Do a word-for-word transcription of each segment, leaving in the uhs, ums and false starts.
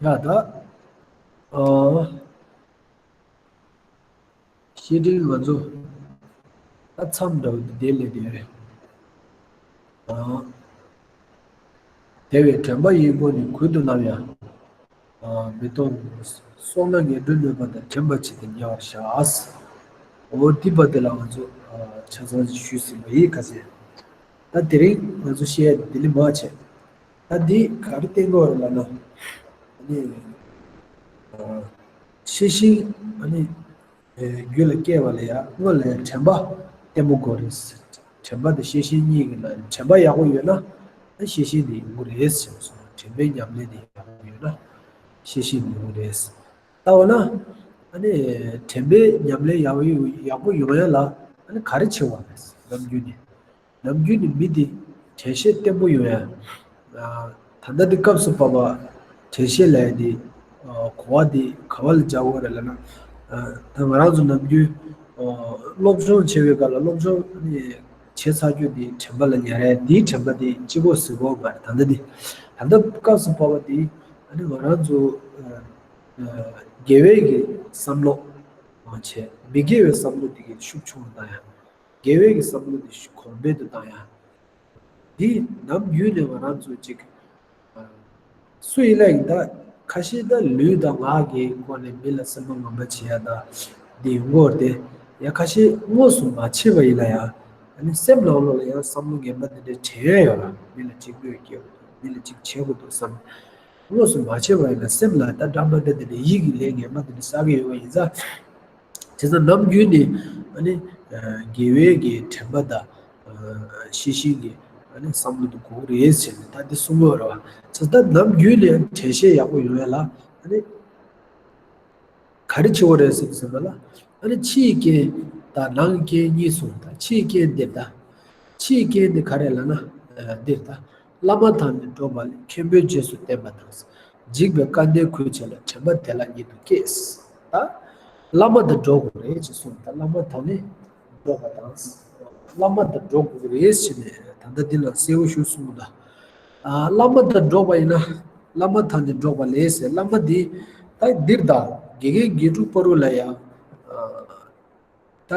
ཡ་ད། ཨ། བཤེས་སྤྲིང་ང་ཚོ་ད་མཚམས་འདྲ་བོ་འདི་དེ་ལས་དེ་རེད། ཨ། དེ་བས་དྲན་པ་ཡིན་པོ་ནི་གུད་དུ་བསྣམས་ཡ། ཨ། མི་གཏོང་། སྲོག་ལ་ངན་འགྲོའི་གནོད་པ་དང་། དྲན་པ་བྱེད་དེ་ཉེ་བར་བཞག། འོ་འདི་པ་དེ་ལ་ང་ཚོ་ཨ་ཆ་ཚང་ཞིག་ཞུས་ཟིན་པ་ཡིན། ཁ་ཟེར། ད་དེ་རིང་ང་ཚོ་བཤད་ཡ་དེ་ལས་མ་བྱས། ད་འདི་ག་རེ་བསྟན་དགོས་རེད་ལབ་ན། ཨ་ནི། ཨ། ཤེས་བཞིན། ཨ་ནི། ཨེ། རྒྱུད་ལ་སྐྱེ་བ་ལ་ཡང་སྔོན་ལ་ཡང་དྲན་པ་བརྟན་པོ་དགོས་རེད། དྲན་པ་དང་ཤེས་བཞིན་གཉིས་ཀྱི་ནང་དྲན་པ་ཡག་པོ་ཡོད་ན། ཨ། ཤེས་བཞིན་དེ་ཡོང་གི་རེད་ཟེར་སོང་། དྲན་པའི་ཉམས་ལེན་དེ་ཡག་པོ་ཡོད་ན་ཤེས་བཞིན་དེ་ཡོང་གི་རེད། ད་འོ་ན། ཨ་ནི། དྲན་པའི་ཉམས་ལེན་ཡག་པོ་ཡོང་ཡག་ལ། ཨ་ནི་ག་རེ་བྱེད་དགོས་རེད། ནམ་རྒྱུན་ནས། ནམ་རྒྱུན་ནས་མི་དེ་དྲན་ཤེས་བརྟན་པོ་ཡོང་ཡ། ཨ། ད་ལྟ་འདི་སྐབས་སུ་བབ་པ་དྲན་ཤེས་ལབ་ཡ་དེ། ཨ། གོ་བ་དེ་ག་བ་ལ་འཇགས་དགོས་རེད་ལབ་ན། ཨ། ད་ང་རང་ཚོ་ནམ་རྒྱུན། ཨ། སློབ་སྦྱོང་བྱེད་པའི་སྐབས་ལ། སློབ་སྦྱོང་ནི་བྱས་ཚར་རྒྱུ་དེ་དྲན་པ་ལ་ཉར་ཡ་དེའི་དྲན་པ་དེ་གཅིག་པོ་གཟིགས་དགོས་མ་རེད། ད་ལྟ་འདི། ད་ལྟ་སྐབས་སུ་བབ་པ་དེ། ཨ་ནི་ང་རང་ཚོ། ཨ། ཨ། དགེ་བའི་གི་བསམ་བློ་མ་བྱས། མི་དགེ་བའི་བསམ་བློ་དེ་གི་ཤུགས་ཆུང་བ་བཏང་ཡ། དགེ་བའི་གི་བསམ་བློ་དེ་གོང་འཕེལ་དུ་བཏང་ཡ། འདི་ནམ་རྒྱུན་ནས་ང་རང་ཚོ་ཅིག། ཨ། སུ་ཡིན་ན་ཡིན། ད་ཁ་ཤས་ད་ལུས་དང་ངག་གི་སྒོ་ནས་མི་ལ་སེམས་པ་ངན་པ་བྱེད་ཡ་ད་འདི་ཡོང་གི་རེད་དེ། ཡ་ཁ་ཤས་དངོས་སུ་མ་བྱས་པ་ཡིན་ན་ཡང་། ཨ་ནི་སེམས་ནང་ལོགས་ལ་ཡང་བསམ་བློ་ངན་པ་འདི་འདྲ་དྲན་ཡ་ཡོད་ར། མི་ལ་ཅིག་གནོད་སྐྱེལ་དགོས་འདུག་མི་ལ་ཅིག་བྱེད་དགོས་འདུག་བསམ། དངོས་སུ་མ་བྱས་པ་ཡིན་ན་སེམས་ལ་ད་འདྲ་མི་འདྲ་དེ་འདྲ་ཡིད་ཀྱི་ལས་ངན་པ་དེ་འདྲ་བསགས་ཀྱི་ཡོད་པ་ཡིན་ཙང་། བྱས་ཙང་ནམ་རྒྱུན་ནས། ཨ་ནི། ཨ། དགེ་བའི་གི་དྲན་པ་དང་། ཨ། ཤེས་བཞིན་གྱི། ཨ་ནི་བསམ་བློ་དེ་དགོས་ཀྱི་རེད་ཟེར་ནས་ད་འདི་གསུང་གི་ཡོད་རེད་བ། བྱས་ཙང་ནམ་རྒྱུན་ནས་དྲན་ཤེས་ཡག་པོ་ཡོང་ཡ་ལ། ཨ་ནི། ག་རེ་བྱེད་དགོས་རེད་ཟེར་ཟེར་བ་ལ། ཨ་ནི་ཕྱིའི་རྐྱེན་དང་ནང་རྐྱེན་གཉིས་གསུངས། ད་ཕྱིའི་རྐྱེན་འདི། ད་ཕྱིའི་རྐྱེན་འདི་ག་རེ་ལབ་ན། ཨ། འདིར་ད། བླ་མ་དང་ནི་འགྲོགས་པ་ལས། མཁན་པོའི་རྗེས་སུ་བསྟན་པ་དང་། འཇིགས་པའི་སྐལ་ལྡན་ཁུར་བྱེད་ལ། དྲན་པ་དེ་ལ་ཉིད་དུ་སྐྱེས། ད་བླ་མ་དང་འགྲོགས་དགོས་རེད་ཅེས་གསུངས། ད་བླ་མ་དང་ནི་འགྲོགས་པ་དང་། བླ་མ་དང་འགྲོགས་དགོས་རེད་ཟེར་ནས་ད་ལྟ་འདི་ལ་གསལ་བོ་ཞིག་གསུངས་པ་དང་། ཨ། བླ་མ་དང་འགྲོགས་པ་ཡིན་ན། བླ་མ་དང་ནི་འགྲོགས་པ་ལས་ཟེར། བླ་མ་འདི་ད་འདིར་ད་དགེ་རྒན་དགེ་ཕྲུག་བར་ལ་ཡང་། ཨ། ད་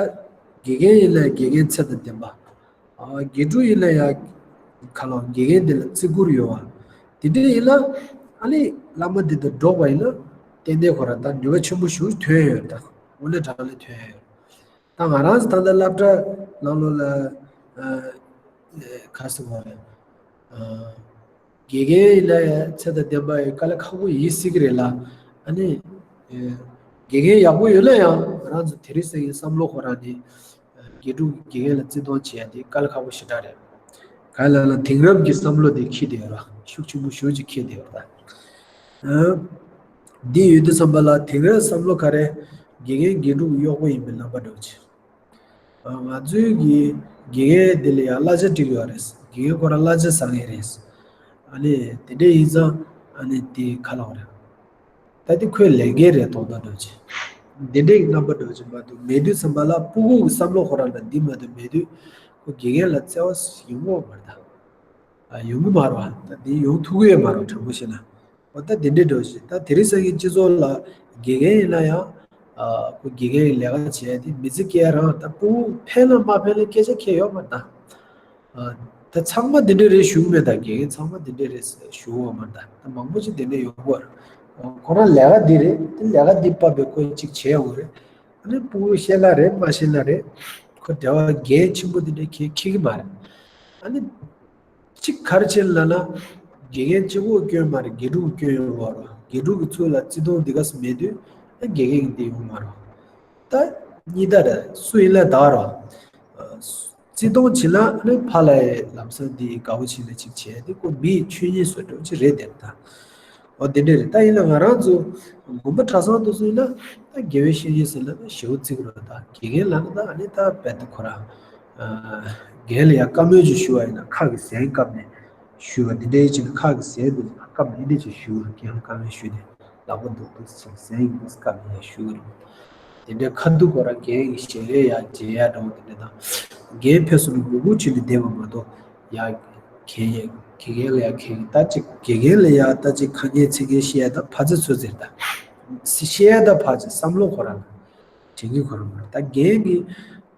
དགེ་རྒན་ཡིན་ན་དགེ་རྒན་ཚད་དང་ལྡན་པ། ཨ། དགེ་ཕྲུག་ཡིན་ན་ཡང་། ག་ལ་དགེ་རྒན་དེ་ལ་བརྩི་བཀུར་ཡོད་པ། དེ་འདྲ་ཡིན་ན། ཨ་ནི་བླ་མ་འདི་དང་འགྲོགས་པ་ཡིན་ན། ཏན་ཏན་ཁོ་རང་ད་ནུས་པ་ཆེན་པོ་ཞིག་ཐོན་ཡོད་ད། དངོས་གནས་དྲང་གནས་ཐོན་ཡོད། ད་ང་རང་ཚོ་ད་ལྟ་སློབ་གྲྭ་ནང་ལོགས་ལ། ཨ། ག་རེ་ཟེར་དགོས་རེད། ཨ། དགེ་རྒན་ཡིན་ན་ཡང་ཚད་དང་ལྡན་པ་ཡི་དཀའ་ལས་ཁག་པོ་ཡིན་སྲིད་ཀྱི་རེད་ལ། ཨ་ནི། ཨ། དགེ་རྒན་ཡག་པོ་ཡོད་ན་ཡང་ང་རང་ཚོ་དེ་རིང་སང་ཉིན་བསམ་བློ་ཁོ་རང་ནི། ཨ། དགེ་ཕྲུག་དགེ་རྒན་ལ་བརྩི་མཐོང་བྱེད་ཡ་དེ་དཀའ་ལས་ཁག་པོ་ཞེ་དྲག་རེད། གང་ལབ་ན་དེང་རབས་ཀྱི་བསམ་བློ་དེ་འཁྱེར་བསྡད་ཡོད་ར། ཤུགས་ཆེན་པོ་ཞེ་ཅིག་འཁྱེར་བསྡད་ཡོད་ར། ཨ། འདི་ཡོད་དུས་ཙམ་པ་ལ་དེང་རབས་བསམ་བློ་ག་རེ། དགེ་རྒན་དགེ་ཕྲུག་གཡོག་པོ་ཡིན་པའི་རྣམ་པ་འདྲ་བོ་ཅིག། ཨ། ང་ཚོའི་གི་དགེ་རྒན་དེ་ལ་ཡང་གླ་ཆ་སྤྲད་ཀྱི་ཡོད་རེད། དགེ་རྒན་ཁོ་རང་གླ་ཆ་བཟང་ངེས་རེད། ཨ་ནི་དེ་འདྲ་ཡིན་ཙང་། ཨ་ནི་དེ་ག་ལབ་དགོས་རེད། ད་དེ་ཁོའི་ལས་འགན་རེད་མདོག་མདོག་འདྲ་བོ་ཅིག། འདི་འདྲའི་རྣམ་པ་འདྲ་བོ་ཅིག་མ་གཏོགས་མེད་དུས་ཙམ་པ་ལ། སྤུ་གུ་གི་བསམ་བློ་ཁོ་རང་ལ་འདི་མ་གཏོགས་མེད་དུས། ཁོ་དགེ་རྒན་ལ་བརྩེ་བ་ཡོང་གི་ཡོད་མ་རེད་ད། ཨ། ཡོང་གི་མ་རེད་བ། ད་འདི་ཡོང་ཐུབ་ཀྱི་ཡོད་མ་རེད་བ། དྲང་པོ་བཤད་ན། འོ་ད་དེ་འདྲའི་འདྲ་བོ་ཞིག། ད་དེ་རིང་སང་ཉིན་སྤྱི་ཚོགས་ལ་དགེ་རྒན་ཡིན་ན་ཡང་། ཨ། ཁོ་དགེ་རྒན་གྱི་ལས་ཀ་བྱེད་ཡ་དེ་མི་ཚེ་སྐྱེལ་རང་། ད་སྤུ་གུ་ཕན་ལ་མ་ཕན་ལ་སྐད་ཆ་འཁེལ་ཡོད་མ་རེད་ད། ཨ། ད་ཚང་མ་དེ་འདྲ་རེད་ཞུ་གི་མེད་ད། དགེ་རྒན་ཚང་མ་དེ་འདྲ་རེད་ཞུ་གི་ཡོད་མ་རེད་ད། ད་མང་པོ་ཞིག་དེ་འདྲ་ཡོང་གི་རེད། ཁོ་རང་ལས་ཀ་འདི་རེད། དེ་ལས་ཀ་འདི་བབས་པའི་ཁོས་ཅིག་བྱེད་ཡོང་གི་རེད། ཨ་ནི་སྤུ་གུ་ཤེས་ན་རེད། མ་ཤེས་ན་རེད། ཁོ་འབྲེལ་བ་འགན་ཆེན་པོ་དེ་འདྲ་འཁྱེར་འཁྱེར་གི་མ་རེད། ཨ་ནི། གཅིག་ག་རེ་བྱས་ལབ་ན། དགེ་རྒན་གཅིག་པོ་སྐྱོན་མ་རེད། དགེ་ཕྲུག་སྐྱོན་ཡོང་བ་རེད། དགེ་ཕྲུག་གི་ཚུར་ལ་བརྩི་མཐོང་འདི་ག་སུ་མེད་དུས། ཨ། དགེ་རྒན་གྱི་འདི་ཡོང་མ་རེད། ད་གཉིས་ད་རེད། སུ་ཡིན་ལ་ད་རེད། ཨ། བརྩི་མཐོང་བྱེད་ན་ནི་ཕར་ལ་ལམ་སང་འདི་དགའ་བོ་བྱེད་ན་ཅིག་བྱས་ཏེ་ཁོ་མིའི་ཆོས་ཉིད་བཟོ་འདྲ་ཅིག་རེད་དེ་ད། འོ་དེ་འདྲ་རེད། ད་ཡིན་ན་ང་རང་ཚོ་དགོན་པ་གྲྭ་ཚང་དུ་སོང་ཡིན་ན། ད་དགེ་བའི་བཤེས་གཉེན་ཟེར་ན་ཞེ་པོ་བརྩི་གི་རེད། ད་དགེ་རྒན་ལབ་ན་ད་ཨ་ནི་ད་རྦད་དེ་ཁོ་རང་། ཨ། རྒན་ལ་ཡང་བཀའ་མོལ་ཅིག་ཞུ་བ་ཡིན་ན་ཁ་གི་ཟན་བཀབ་ནས་ཞུ་བ། དེ་འདྲའི་ཅིག་ཁ་གི་ཟན་དེ་བཀབ་ནས་འདི་འདྲ་ཅིག་ཞུ་བ། རྒན་ལ་བཀའ་མོལ་ཞུས་ཏེ་ལག་པ་རྡུག་རྡུག་ཟེར་ཟན་ཡིན་པས་བཀབ་ནས་ཡང་ཞུ་གི་རེད། དེ་འདྲའི་ཁ་ཐུག་ཁོ་རང་རྒན་གྱི་ཞལ་རས་ཡང་མཇལ་ཡ་འདྲ་བོ་དེ་འདྲ་དང་། རྒན་ཕེབས་སོང་ན་མགོ་སྒུར་བྱས་ནས་བསྡད་པ་མ་གཏོགས། ཡ། མཁན་ཡ་དགེ་རྒན་ལ་ཡ་མཁན་ད་ཅིག་དགེ་རྒན་ལ་ཡ་ད་ཅིག་ཁ་ཉན་ཚིག་ཉན་བཤད་ཡ་ད་ཕ་ཚེ་ཚོད་ཚེར་ད། བཤད་ཡ་ད་ཕ་ཚེ་བསམ་བློ་ཁོ་རང་དྲན་གི་ཁོ་རང་མ་རེད། ད་རྒན་གི་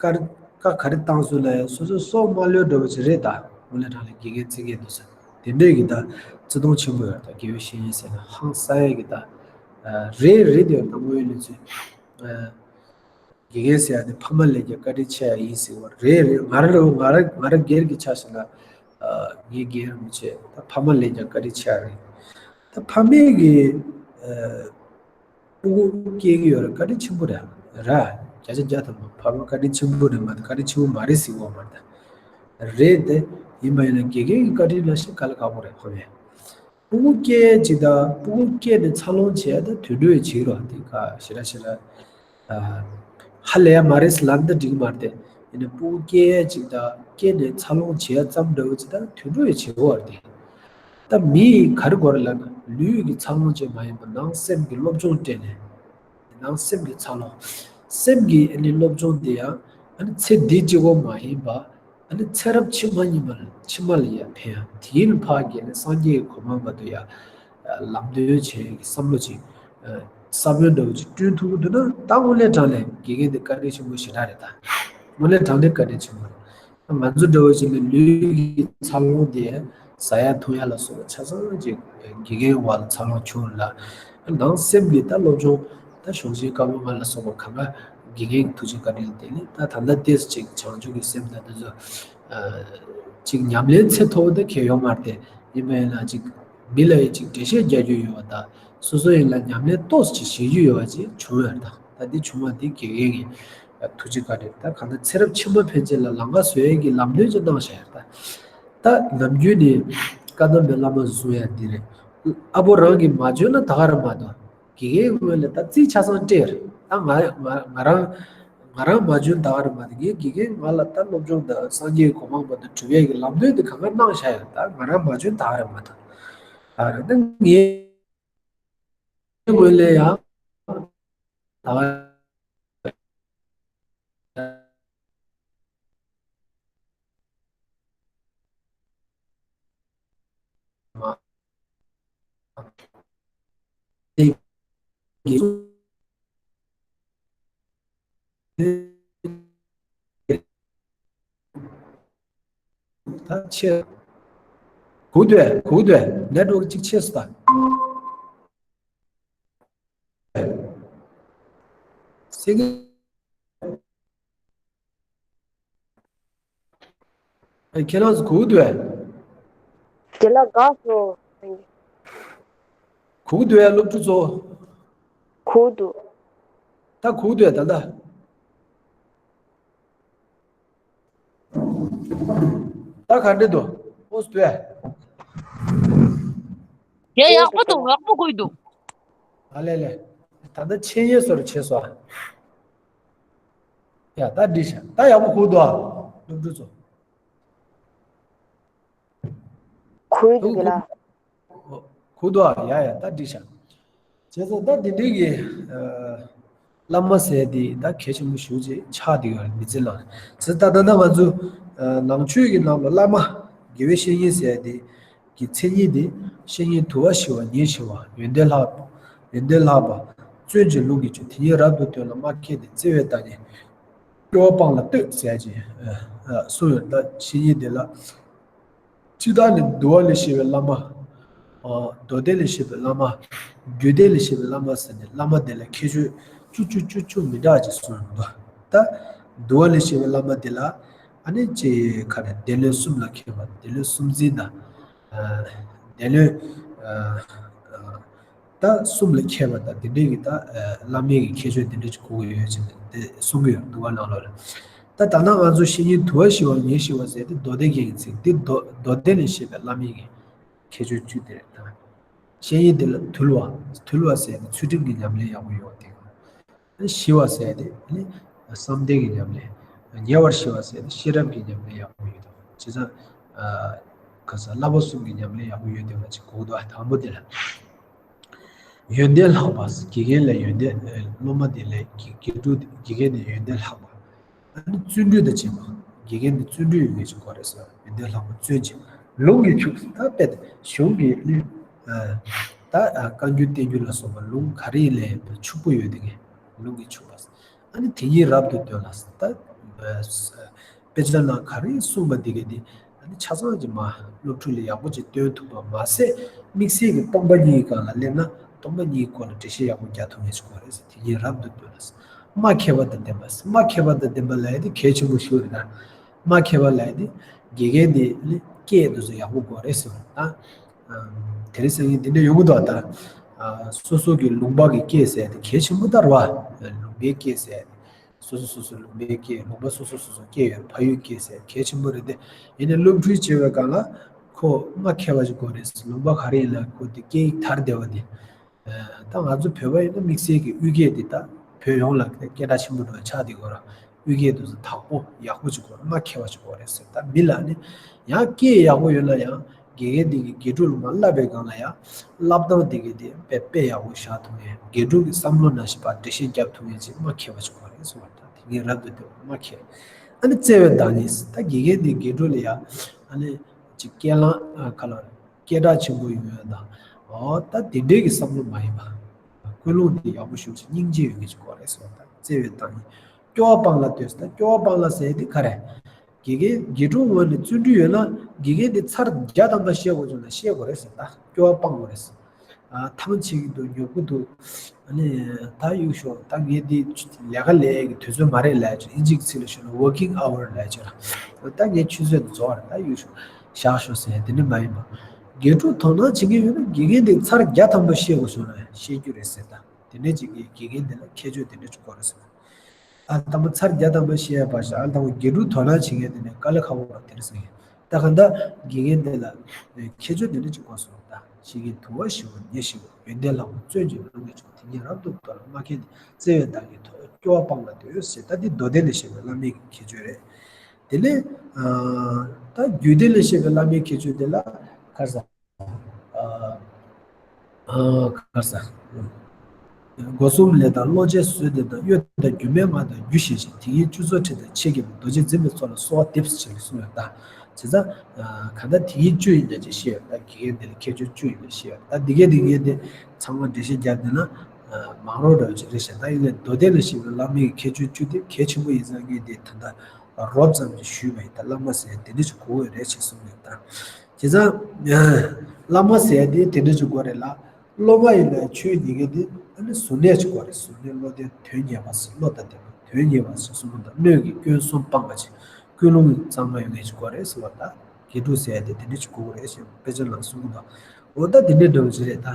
ཀར་ཀ་ག་རེ་བཏང་སོང་ལ་ཡ་སོ་སོ་སྲོག་མ་ལུས་འགྲོ་བ་ཅིག་རེད་ད། དངོས་གནས་དྲང་ལ་དགེ་རྒན་ཚིག་ཉན་འདུག་ས་དེ་འདྲས་གི་ད་བརྩེ་དུང་ཆེན་པོ་ཡོད་ད། དགེ་བའི་བཤེས་གཉེན་ཟེར་ན་ཧང་སང་ཡ་གི་ད་རེད་རེད་དེ་ཡོད་ད་དངོས་ཡོད་གནས་ཚུལ། དགེ་རྒན་ཟེར་ཡ་དེ་ཕ་མ་ལས་ཀྱང་བཀའ་དྲིན་ཆེ་ཡ་ཡིན་ཟེར་བ་རེད་རེད། ང་རང་རེད་ང་རང་ང་རང་སྒེར་གྱི་ཆ་བཞག་ན་ངའི་རྒན་རིན་པོ་ཆེ་ད་ཕ་མ་ལས་ཀྱང་བཀའ་དྲིན་ཆེ་ཡ་རེད། ད་ཕ་མས་གི་ཕྲུ་གུ་སྐྱེ་གི་ཡོད་རེད། བཀའ་དྲིན་ཆེན་པོ་རེད་ར། བརྒྱ་ཆ་བརྒྱ་ཐམ་པ་ཕ་མ་བཀའ་དྲིན་ཆེན་པོ་རེད་མ་གཏོགས་བཀའ་དྲིན་ཆེན་པོ་མ་རེད་ཟེར་གི་ཡོད་མ་རེད། ད་རེད་དེ་ཡིན་པ་ཡིན་ན་དགེ་རྒན་གྱི་བཀའ་དྲིན་ལ་ཞིག་དཀའ་ལས་ཁག་པོ་རེད་ཕ་མས། ཕྲུ་གུ་སྐྱེ་ཅིག་དང་ཕྲུ་གུ་སྐྱེས་ནས་འཚར་ལོངས་བྱེད་ཡ་ད་དུད་འགྲོ་ཡི་བྱེད་རོགས་དེ་ཁ་ཞེ་དྲག་ཞེ་དྲག་ཧ་ལས་ཡ་མ་རེད་ཟེར་ལབ་ན་ད་འགྲིག་གི་མ་རེད་དེ། ཡིན་ནའི་ཕྲུ་གུ་སྐྱེ་ཡ་ཅིག་དང་སྐྱེས་ནས་འཚར་ལོངས་བྱེད་ཡ་ཙམ་འདྲ་བོ་ཅིག་ད་དུད་འགྲོ་ཡི་བྱེད་རོགས་དེ། ད་མི་ཡི་ག་རེ་དགོས་རེད་ལབ་ན་ལུས་ཀྱི་འཚར་ལོངས་ཅིག་མ་ཡིན་པར་ནང་སེམས་ཀྱི་སློབ་སྦྱོང་སྤྲད་ནས། ནང་སེམས་ཀྱི་འཚར་ལོངས། སེམས་ཀྱི་ཨ་ནི་སློབ་སྦྱོང་དེ་ཡང་ཨ་ནི་ཚེ་འདི་གཅིག་པོ་མ་ཡིན་པ། ཨ་ནི་ཚེ་རབས་ཕྱི་མ་གཉིས་མ་ལ་ཕྱི་མ་ལ་ཡང་ཕན་ཡང་དེའི་ཕར་གྱི་ནི་སངས་རྒྱས་ཀྱི་གོ་འཕང་བར་དུ་ཡང་ལམ་སྟོན་བྱེད་ཀྱི་བསམ་བློ་ཅིག་ས་བོན་འདྲ་བོ་ཅིག་བསྐྲུན་ཐུབ་ཀྱི་འདུག་ན་ད་དངོས་གནས་དྲང་གནས་དགེ་རྒན་དེ་བཀའ་དྲིན་ཆེན་པོ་ཞེ་དྲག་རེད་ད། དངོས་གནས་དྲང་གནས་བཀའ་དྲིན་ཆེན་པོ་རེད། ང་ཚོ་འདྲ་བོ་ཞིག་ལ་ལུས་ཀྱི་འཚར་ལོངས་དེ་ཟ་ཡ་འཐུང་ཡ་ལ་སོགས་པ་ཆ་ཚང་ཅིག་དགེ་རྒན་བ་ལ་འཚར་ལོངས་བྱུང་ལ། ནང་སེམས་ཀྱི་ད་སློབ་སྦྱོང་ད་གཞུང་ཆེན་བཀའ་པོད་ལྔ་ལ་སོགས་པ་གང་ག་དགེ་རྒན་གྱི་ཐུགས་རྗེ་བཀའ་དྲིན་ལ་བརྟེན་ནས་ད་ད་ལྟ་ཏོག་ཙམ་ཅིག་བྱང་ཆུབ་ཀྱི་སེམས་དང་དེ་ཚོ་ཅིག་ཉམས་ལེན་ཚད་མཐོ་བོ་ད་གལ་ཡོད་མ་རེད་དེ། ཡིན་པ་ཡིན་ན་ཅིག་མི་ལ་ཡི་ཅིག་འགྲེལ་བཤད་རྒྱག་རྒྱུ་ཡོད་པ་དང་སོ་སོ་ཡིན་ལ་ཉམས་ལེན་ཏོག་ཙམ་ཅིག་བྱེད་རྒྱུ་ཡོད་པ་ཅིག་བྱུང་ཡོད་རེད་ད། ད་འདི་བྱུང་བ་འདི་དགེ་རྒན་གྱི་ཐུགས་རྗེ་བཀའ་དྲིན། ད་གང་ལྟར་ཚེ་རབས་ཕྱི་མ་ཕན་ཆད་ལ་ལམ་ཁ་བཟོ་ཡས་ཀྱི་ལམ་སྟོན་ཅིག་གནང་བཞག་ཡོད་རེད་ད། ད་ནམ་རྒྱུན་ནས་བཀའ་གདམས་པའི་བླ་མ་བཟུང་ཡ་འདི་རེད། ཨ་ཕོ་རང་གིས་མ་བྱོན་ན་ད་ག་རེད་མ་གཏོགས་དགེ་རྒན་ངོས་ལ་ད་རྩིས་ཆ་ཚང་སྤྲད་རེད། ད་ང་ང་ང་རང་ང་རང་མ་བྱོན་ད་ག་རེད་མ་གཏོགས་ངའི་དགེ་རྒན་ང་ལ་ད་སློབ་སྦྱོང་དང་སངས་རྒྱས་གོ་འཕང་བར་དུ་སྒྲུབ་ཡས་ཀྱི་ལམ་སྟོན་དེ་གང་ག་གནང་བཞག་ཡོད། ད་ང་རང་མ་བྱོན་ད་ག་རེད་མ་གཏོགས་ཨ་རེད། ད་ངའི་ངོས་ལ་ཡང་ད་ག་ད་ཆེ། གུག་སྡོད་གུག་སྡོད་ནེཊ་ཝརཀ་གཅིག་ཆེ་སོང་ད། སེང་གེ། ཨེ་ཁྱེད་རང་ཚོ་གུག་སྡོད། དེ་ལ་དགའ་སོ། གུག་སྡོད་སློབ་ཕྲུག་ཚོ། གུག་འདུག་ད་གུག་སྡོད་ད་ལྟ། ད་ག་འདྲ་འདུག་ཨོ་སྡོད། ཡ་ཡག་པོ་འདུག་ཡག་པོ་གུག་འདུག་ཨ་ལེ་ལེ། ད་ལྟ་འཆད་ཉན་སོར་བྱས་སོ། ཡ་ད་འགྲིག་ཤག་ད་ཡག་པོ་གུག་འདུག་ཨ། སློབ་ཕྲུག་ཚོ། གུག་འདུག་གི་ལ། གུག་འདུག་ཨ། ཡ་ཡ་ད་འགྲིག་ཤག་བྱས་ཙང་ད་འདི་འདྲའི་གི་ཨ་བླ་མ་ཟེར་དེ་ད་གལ་ཆེན་པོ་ཞེ་པོ་ཅིག་ཆགས་བསྡད་ཡོད་རེད་མི་ཚེ་ནང་། བྱས་ཙང་ད་ད་ལྟ་ང་ཚོ་ཨ་ནང་ཆོས་ཀྱི་ནང་ལ་བླ་མ་དགེ་བའི་བཤེས་གཉེན་ཟེར་དེ་གི་མཚན་ཉིད་དེ་བཤེས་གཉེན་དུལ་བ་ཞི་བ་ཉེར་ཞི་བ་ཡོན་ཏན་ལྷག་ཡོན་ཏན་ལྷག་པ་བརྩོན་ཅིང་ལུས་ཀྱིས་བཅུ་དེ་ཉིད་རབ་ཏུ་བསྟོད་ལ་མ་མཁས་ཏེ་བརྩེ་བས་བདག་ཉིད་སྐྱོ་བ་སྤངས་ལ་བསྟོད་ཟེར་ཅིག་ཨ་གསུངས་ཡོད། ད་བཤེས་གཉེན་དེ་ལ། སྤྱིར་བཏང་ནི་འདུལ་བ་ལས་བཤད་པའི་བླ་མ། ཨ་མདོ་སྡེ་ལས་བཤད་པའི་བླ་མ། རྒྱུད་སྡེ་ལས་བཤད་པའི་བླ་མ་ཟེར་ནས་བླ་མ་དེ་ལ་ཁྱད་ཆོས་བཅུ་བཅུ་བཅུ་བཅུ་མི་འདྲ་ཅིག་གསུངས་འདུག་ད་འདུལ་བ་ལས་བཤད་པའི་བླ་མ་དེ་ལ་ཨ་ནི་ཅིག་ག་རེ་སྡེ་སྣོད་གསུམ་ལ་མཁས་པ་སྡེ་སྣོད་གསུམ་འཛིན་དང་། ཨ་སྡེ་སྣོད་ཨ་ཨ་ད་གསུམ་ལ་མཁས་པ་དང་དེ་འདྲའི་གི་ད་ཨ་བླ་མའི་གི་ཁྱད་ཆོས་དེ་འདྲ་ཅིག་གོ་གི་ཡོད་ཅེས་དེ་གསུང་གི་ཡོད་འདུལ་བ་ནང་ལོགས་ལ། ད་ད་ནང་ང་ཚོ་བཤེས་གཉེན་དུལ་བ་ཞི་བ་ཉེར་ཞི་བ་ཟེར་དེ་མདོ་སྡེ་རྒྱན་གྱི་ཚིག་འདི་མདོ་མདོ་སྡེ་ལས་བཤད་པའི་བླ་མའི་གི་ཁྱད་ཆོས་བཅུ་དེ་རེད་ད། བཤེས་གཉེན་དེ་ལ་དུལ་བ་དུལ་བ་ཟེར་དེ་ཚུལ་ཁྲིམས་ཀྱི་ཉམས་ལེན་ཡག་པོ་ཡོད་དེ། ཞི་བ་ཟེར་དེ་ནི་བསམ་གཏན་གྱི་ཉམས་ལེན། ཉེ་བར་ཞི་བ་ཟེར་དེ་ཤེས་རབ་ཀྱི་ཉམས་ལེན་ཡག་པོ་ཡོད་དེ། བྱས་ཙང་ཨ་ག་ས་བསླབ་པ་གསུམ་གྱི་ཉམས་ལེན་ཡག་པོ་ཡོད་དེ་བ་ཅིག་གོ་དོ་དང་པོ་དེ་ལ། ཡོན་ཏན་ལྷག་པ། དགེ་རྒན་ལས་ཡོན་ཏན་སློབ་མ་དེ་ལས་དགེ་དགེ་ཕྲུག་དགེ་རྒན་དེ་ཡོན་ཏན་ལྷག་པ། ཨ་ནི་བརྩོན་འགྲུས་དང་བཅས་པ། དགེ་རྒན་དེ་བརྩོན་འགྲུས་ཡོད་མཁན་ཅིག་དགོས་རེད་ཟེར། ཡོན་ཏན་ལྷག་པ་བརྩོན་ཅིང་ ལུང་གིས་ཕྱུག་ད་དཔེ་གཞུང་གི་ནི། ད་བཀའ་འགྱུར་བསྟན་འགྱུར་ལ་སོགས་པ་ལུང་ག་རེ་ལས་ཕྱུག་པོ་ཡོད་དེ་གི་ལུང་གིས་ཕྱུག་པ། ཨ་ནི་དེ་ཉིད་རབ་ཏུ་སྟོན་ལ། ད་དཔེ་ཆ་ནང་ག་རེ་གསུངས་པ་དེ་གི་དེ་ཨ་ནི་ཆ་ཚང་གི་མ་སློབ་ཕྲུག་ལ་ཡག་པོ་ཅིག་སྟོན་ཐུབ་པ་མ་ཟད། དམིགས་བསལ་གྱི་སྟོང་པ་ཉིད་ཀྱི་སྒང་ལ་སླེབས་ན་སྟོང་པ་ཉིད་སྐོར་ལ་འགྲེལ་བཤད་ཡག་པོ་རྒྱག་ཐུབ་ངེས་ཅིག་དགོས་རེད་ཟེར། དེ་ཉིད་རབ་ཏུ་སྟོན་ལ། སྨྲ་མཁས་པ་དང་ལྡན་པ། སྨྲ་མཁས་པ་དང་ལྡན་པ་ལབ་ཡ་དེ་གལ་ཆེན་པོ་ཞིག་རེད་ད། སྨྲ་མཁས་པ་ལབ་ཡ་དེ་དགེ་རྒན་དེ་ནི་སྐད་དེ་ཚོ་ཡག་པོ་དགོས་རེད་ཟེར་བ་ད། དེ་རིང་སང་ཉིན་དེ་འདྲ་ཡོང་གི་འདུག་ད། སོ་སོ་གི་ལུང་པ་གི་སྐད་ཟེར་ཡ་དེ་གལ་ཆེན་པོ་ད་རེད་བ། ལུང་པའི་སྐད་ཟེར་ཡ་དེ། སོ་སོ་སོ་སོ་ལུང་པའི་སྐད། ལུང་པ་སོ་སོ་སོ་སོ་སྐད་ཡོད། ཕ་ཡུལ་སྐད་ཟེར་གལ་ཆེན་པོ་རེད་དེ། ཡིན་ནའི་སློབ་ཕྲུག་བྱེད་པའི་སྒང་ལ་ཁོ་སྨྲ་མཁས་པ་ཞིག་དགོས་རེད། ལུང་པ་ག་རེ་ཡིན་ན་ཁོ་དེ་སྐད་ཡིག་དར་བདེ་བ་དེ། ད་ང་ཚོ་བོད་པ་ཡིན་ན་དམིགས་བསལ་གྱི་དབུས་སྐད་འདི་ད་བོད་ཡོངས་ལ་སྐད་གྲགས་ཆེན་པོ་འགྲོ་ཆགས་བསྡད་ཡོད་ར། དབུས་སྐད་དེ་ཚོ་དག་པོ་ཡག་པོ་ཅིག་དགོས་ར། སྨྲ་མཁས་པ་ཅིག་དགོས་རེད་ཟེར། ད་མི་ལ་ནི་ཡང་སྐད་ཡག་པོ་ཡོད་ན་ཡང་དགེ་རྒན་འདི་གིས་དགེ་ཕྲུག་ལ་མར་བསླབ་པའི་སྒང་ལ་ཡང་བསླབ་སྟངས་འདི་གི་དེ་དཔེ་དཔེ་ཡག་པོ་བཞག་ཐུབ་མཁན། དགེ་ཕྲུག་གི་བསམ་བློ་ནང་བཞིན་པར་འགྲེལ་བཤད་རྒྱབ་ཐུབ་མཁན་ཅིག་སྨྲ་མཁས་པ་ཅིག་དགོས་རེད་ཟེར་བ། ད་དེ་ངས་རབ་ཏུ་སྟོན་པ་སྨྲ་མཁས། ཨ་ནི་བརྩེ་བའི་བདག་ཉིད། ད་དགེ་རྒན་འདི་དགེ་ཕྲུག་ལ་ཡང་ཨ་ནི་ཅིག་སྐད་ལངས་ཁ་ལ། སྐད་གྲགས་ཆེན་པོ་ཡོང་ཡ་དང་། འོ་ད་དེ་འདྲའི་གི་བསམ་བློ་མ་ཡིན་པ། ཀུན་སློང་དེ་ཡག་པོ་ཞེ་པོ་ཅིག་སྙིང་རྗེ་ཡོད་མཁན་ཅིག་དགོས་རེད་ཟེར་བ་དང་། བརྩེ་བའི་བདག་ཉིད། སྐྱོ་བ་སྤངས་ལ་ལྟོས་ཟེར། ད་སྐྱོ་བ་སྤངས་ལ་ཟེར་དེ་ག་རེ། དགེ་རྒན་དགེ་ཕྲུག་ངོས་ནས་བརྩོན་འགྲུས་ཡོད་ན་དགེ་རྒན་དེ་ཚར་བརྒྱ་ཐམ་པ་བཤད་དགོས་བྱུང་ན་བཤད་དགོས་རེད་ཟེར། ད་སྐྱོ་བ་སྤང་དགོས་རེད་ཟེར། ཨ་ཐང་ཆད་ཀྱི་འདུག་ཉོབ་ཀྱི་འདུག་ཨ་ནི་ད་གཡུག་ཞོག་ད་ངས་འདི་ལས་ཀ་ལས་ཀྱི་དུས་ཚོད་མ་རེད་ལབ་ཅིག་ཨིན་ཇིའི་ཚིག་ལ་ཞུ་ན་working hour ལབ་ཅིག་ར། ད་ངས་ཆུ་ཚོད་འདི་རྫོགས་རེད། ད་གཡུག་ཞོག་བཞག་ཤོག་ཟེར་དེ་འདྲ་མ་ཡིན་པ། དགེ་ཕྲུག་དོ་སྣང་བྱེད་མཁན་ཡོད་ན་དགེ་རྒན་དེ་ཚར་བརྒྱ་ཐམ་པ་བཤད་དགོས་བྱུང་ན་བཤད་རྒྱུ་རེད་ཟེར། ད་དེ་འདྲ་ཅིག་གིས་དགེ་རྒན་དེ་ལ་ཁྱད་ཆོས་དེ་འདྲ་ཅིག་དགོས་རེད་ཟེར། ཨ་དང་པོ་ཚར་བརྒྱ་ཐམ་པ་བཤད་ཡ་བ་ཞིག་ཨ་དང་པོ་དགེ་ཕྲུག་དོ་སྣང་བྱེད་མཁན་དེ་ནས་དཀའ་ལས་ཁག་པོ་ར་དེ་རེད་ཟེར་གི། ད་ག་ད་དགེ་རྒན་དེ་ལ་ཁྱད་ཆོས་དེ་འདྲ་ཅིག་དགོས་སོང་། ད་ཞིག་གིས་དུ་བ་ཞི་བ་ཉེར་ཞི་བ་ཡོན་ཏན་ལྷ་མོ་བརྩོན་གྱིས་བསླང་ངེས་ཆུང་དེ་ཉིད་རབ་ཏུ་བསྟོད་ལ་སྨྲ་མཁས་ཏེ་བརྩེ་བའི་བདག་ཉིད་ཐོབ་སྐྱོ་བ་སྤངས་ལ་ལྟོས་ཟེར། ད་འདི་མདོ་སྡེ་ལས་བཤད་པའི་བླ་མའི་ཁྱད་ཆོས་རེད། དེ་ནས་ད་རྒྱུད་སྡེ་ལས་བཤད་པའི་བླ་མའི་ཁྱད་ཆོས་དེ་ལ་ཁར་ས། ཨ་ཨ་ཁ་ས། སྒོ་གསུམ་ལས་དང་བློ་ཆེན་བཟོད་ལྡན་དང་གཡོ་དང་སྒྱུ་མའི་ངག་དང་རྒྱུ་ཤེས་ཤིང་དེ་ཡི་སྤྱོད་ཚུལ་ཁྲིད་དང་ཆེ་གེ་མོ་རྡོ་རྗེ་འཛིན་པའི་ཚོགས་ལ་གསོལ་བ་འདེབས་ཟེར་གསུངས་ཡོད་ད། བྱས་ཙང་ག་ད་དེ་ཡི་བཅུ་ཡིན་ན་ཅིག་ཤེས་ཡོད་ད། དགེ་རྒན་དེ་ལ་ཁྱད་ཆོས་བཅུ་ཡིན་ན་ཤེས་ཡོད་ད། འདི་གའི་འདི་གའི་དེ་ཚང་མ་འགྲེལ་བཤད་རྒྱབ་བསྡད་ན་མང་རོགས་འདྲ་བོ་ཅིག་རེད་ཤག་ད་ཡིན་ནའི་མདོ་སྡེ་ལ་བཤད་པའི་བླ་མའི་ཁྱད་ཆོས་བཅུ་དེ་གལ་ཆེན་པོ་ཡིན་ཙང་ངས་དེ་ད་ལྟ་རོབ་ཙམ་ཅིག་ཞུས་པ་ཡིན་ད། བླ་མ་ཟེར་དེ་འདྲ་ཅིག་དགོས་ཡོད་རེད་ཅེས་གསུངས་ཡོད་ད། བྱས་ཙང་། བླ་མ་ཟེར་ཡ་དེ་དེ་འདྲ་ཅིག་དགོས་རེད་ལ། སློབ་མ་ཡིན་ན་ཆོས་ཉན་མཁན་དེ་ཨ་ནི་གཟུར་གནས་ཅིག་དགོས་རེད། གཟུར་གནས་བློ་ལྡན་དོན་གཉེར་བ་ཟེར། བློ་དང་ལྡན་པ་དོན་གཉེར་བ་ཟེར་གསུམ་པོ་དང་སྣོད་ཀྱི་སྐྱོན་གསུམ་སྤངས་པ་ཅིག་ཀུན་སློང་གཙང་མ་ཡོད་མཁན་ཅིག་དགོས་རེད་ཟེར་བ་ད། དགེ་ཕྲུག་ཟེར་ཡ་དེ་དེ་འདྲ་ཅིག་དགོས་རེད་ཟེར་དཔེ་ཆ་ནང་གསུང་གི་འདུག་འོ་ད་དེ་འདྲའི་འདྲ་བོ་ཅིག་རེད་ད།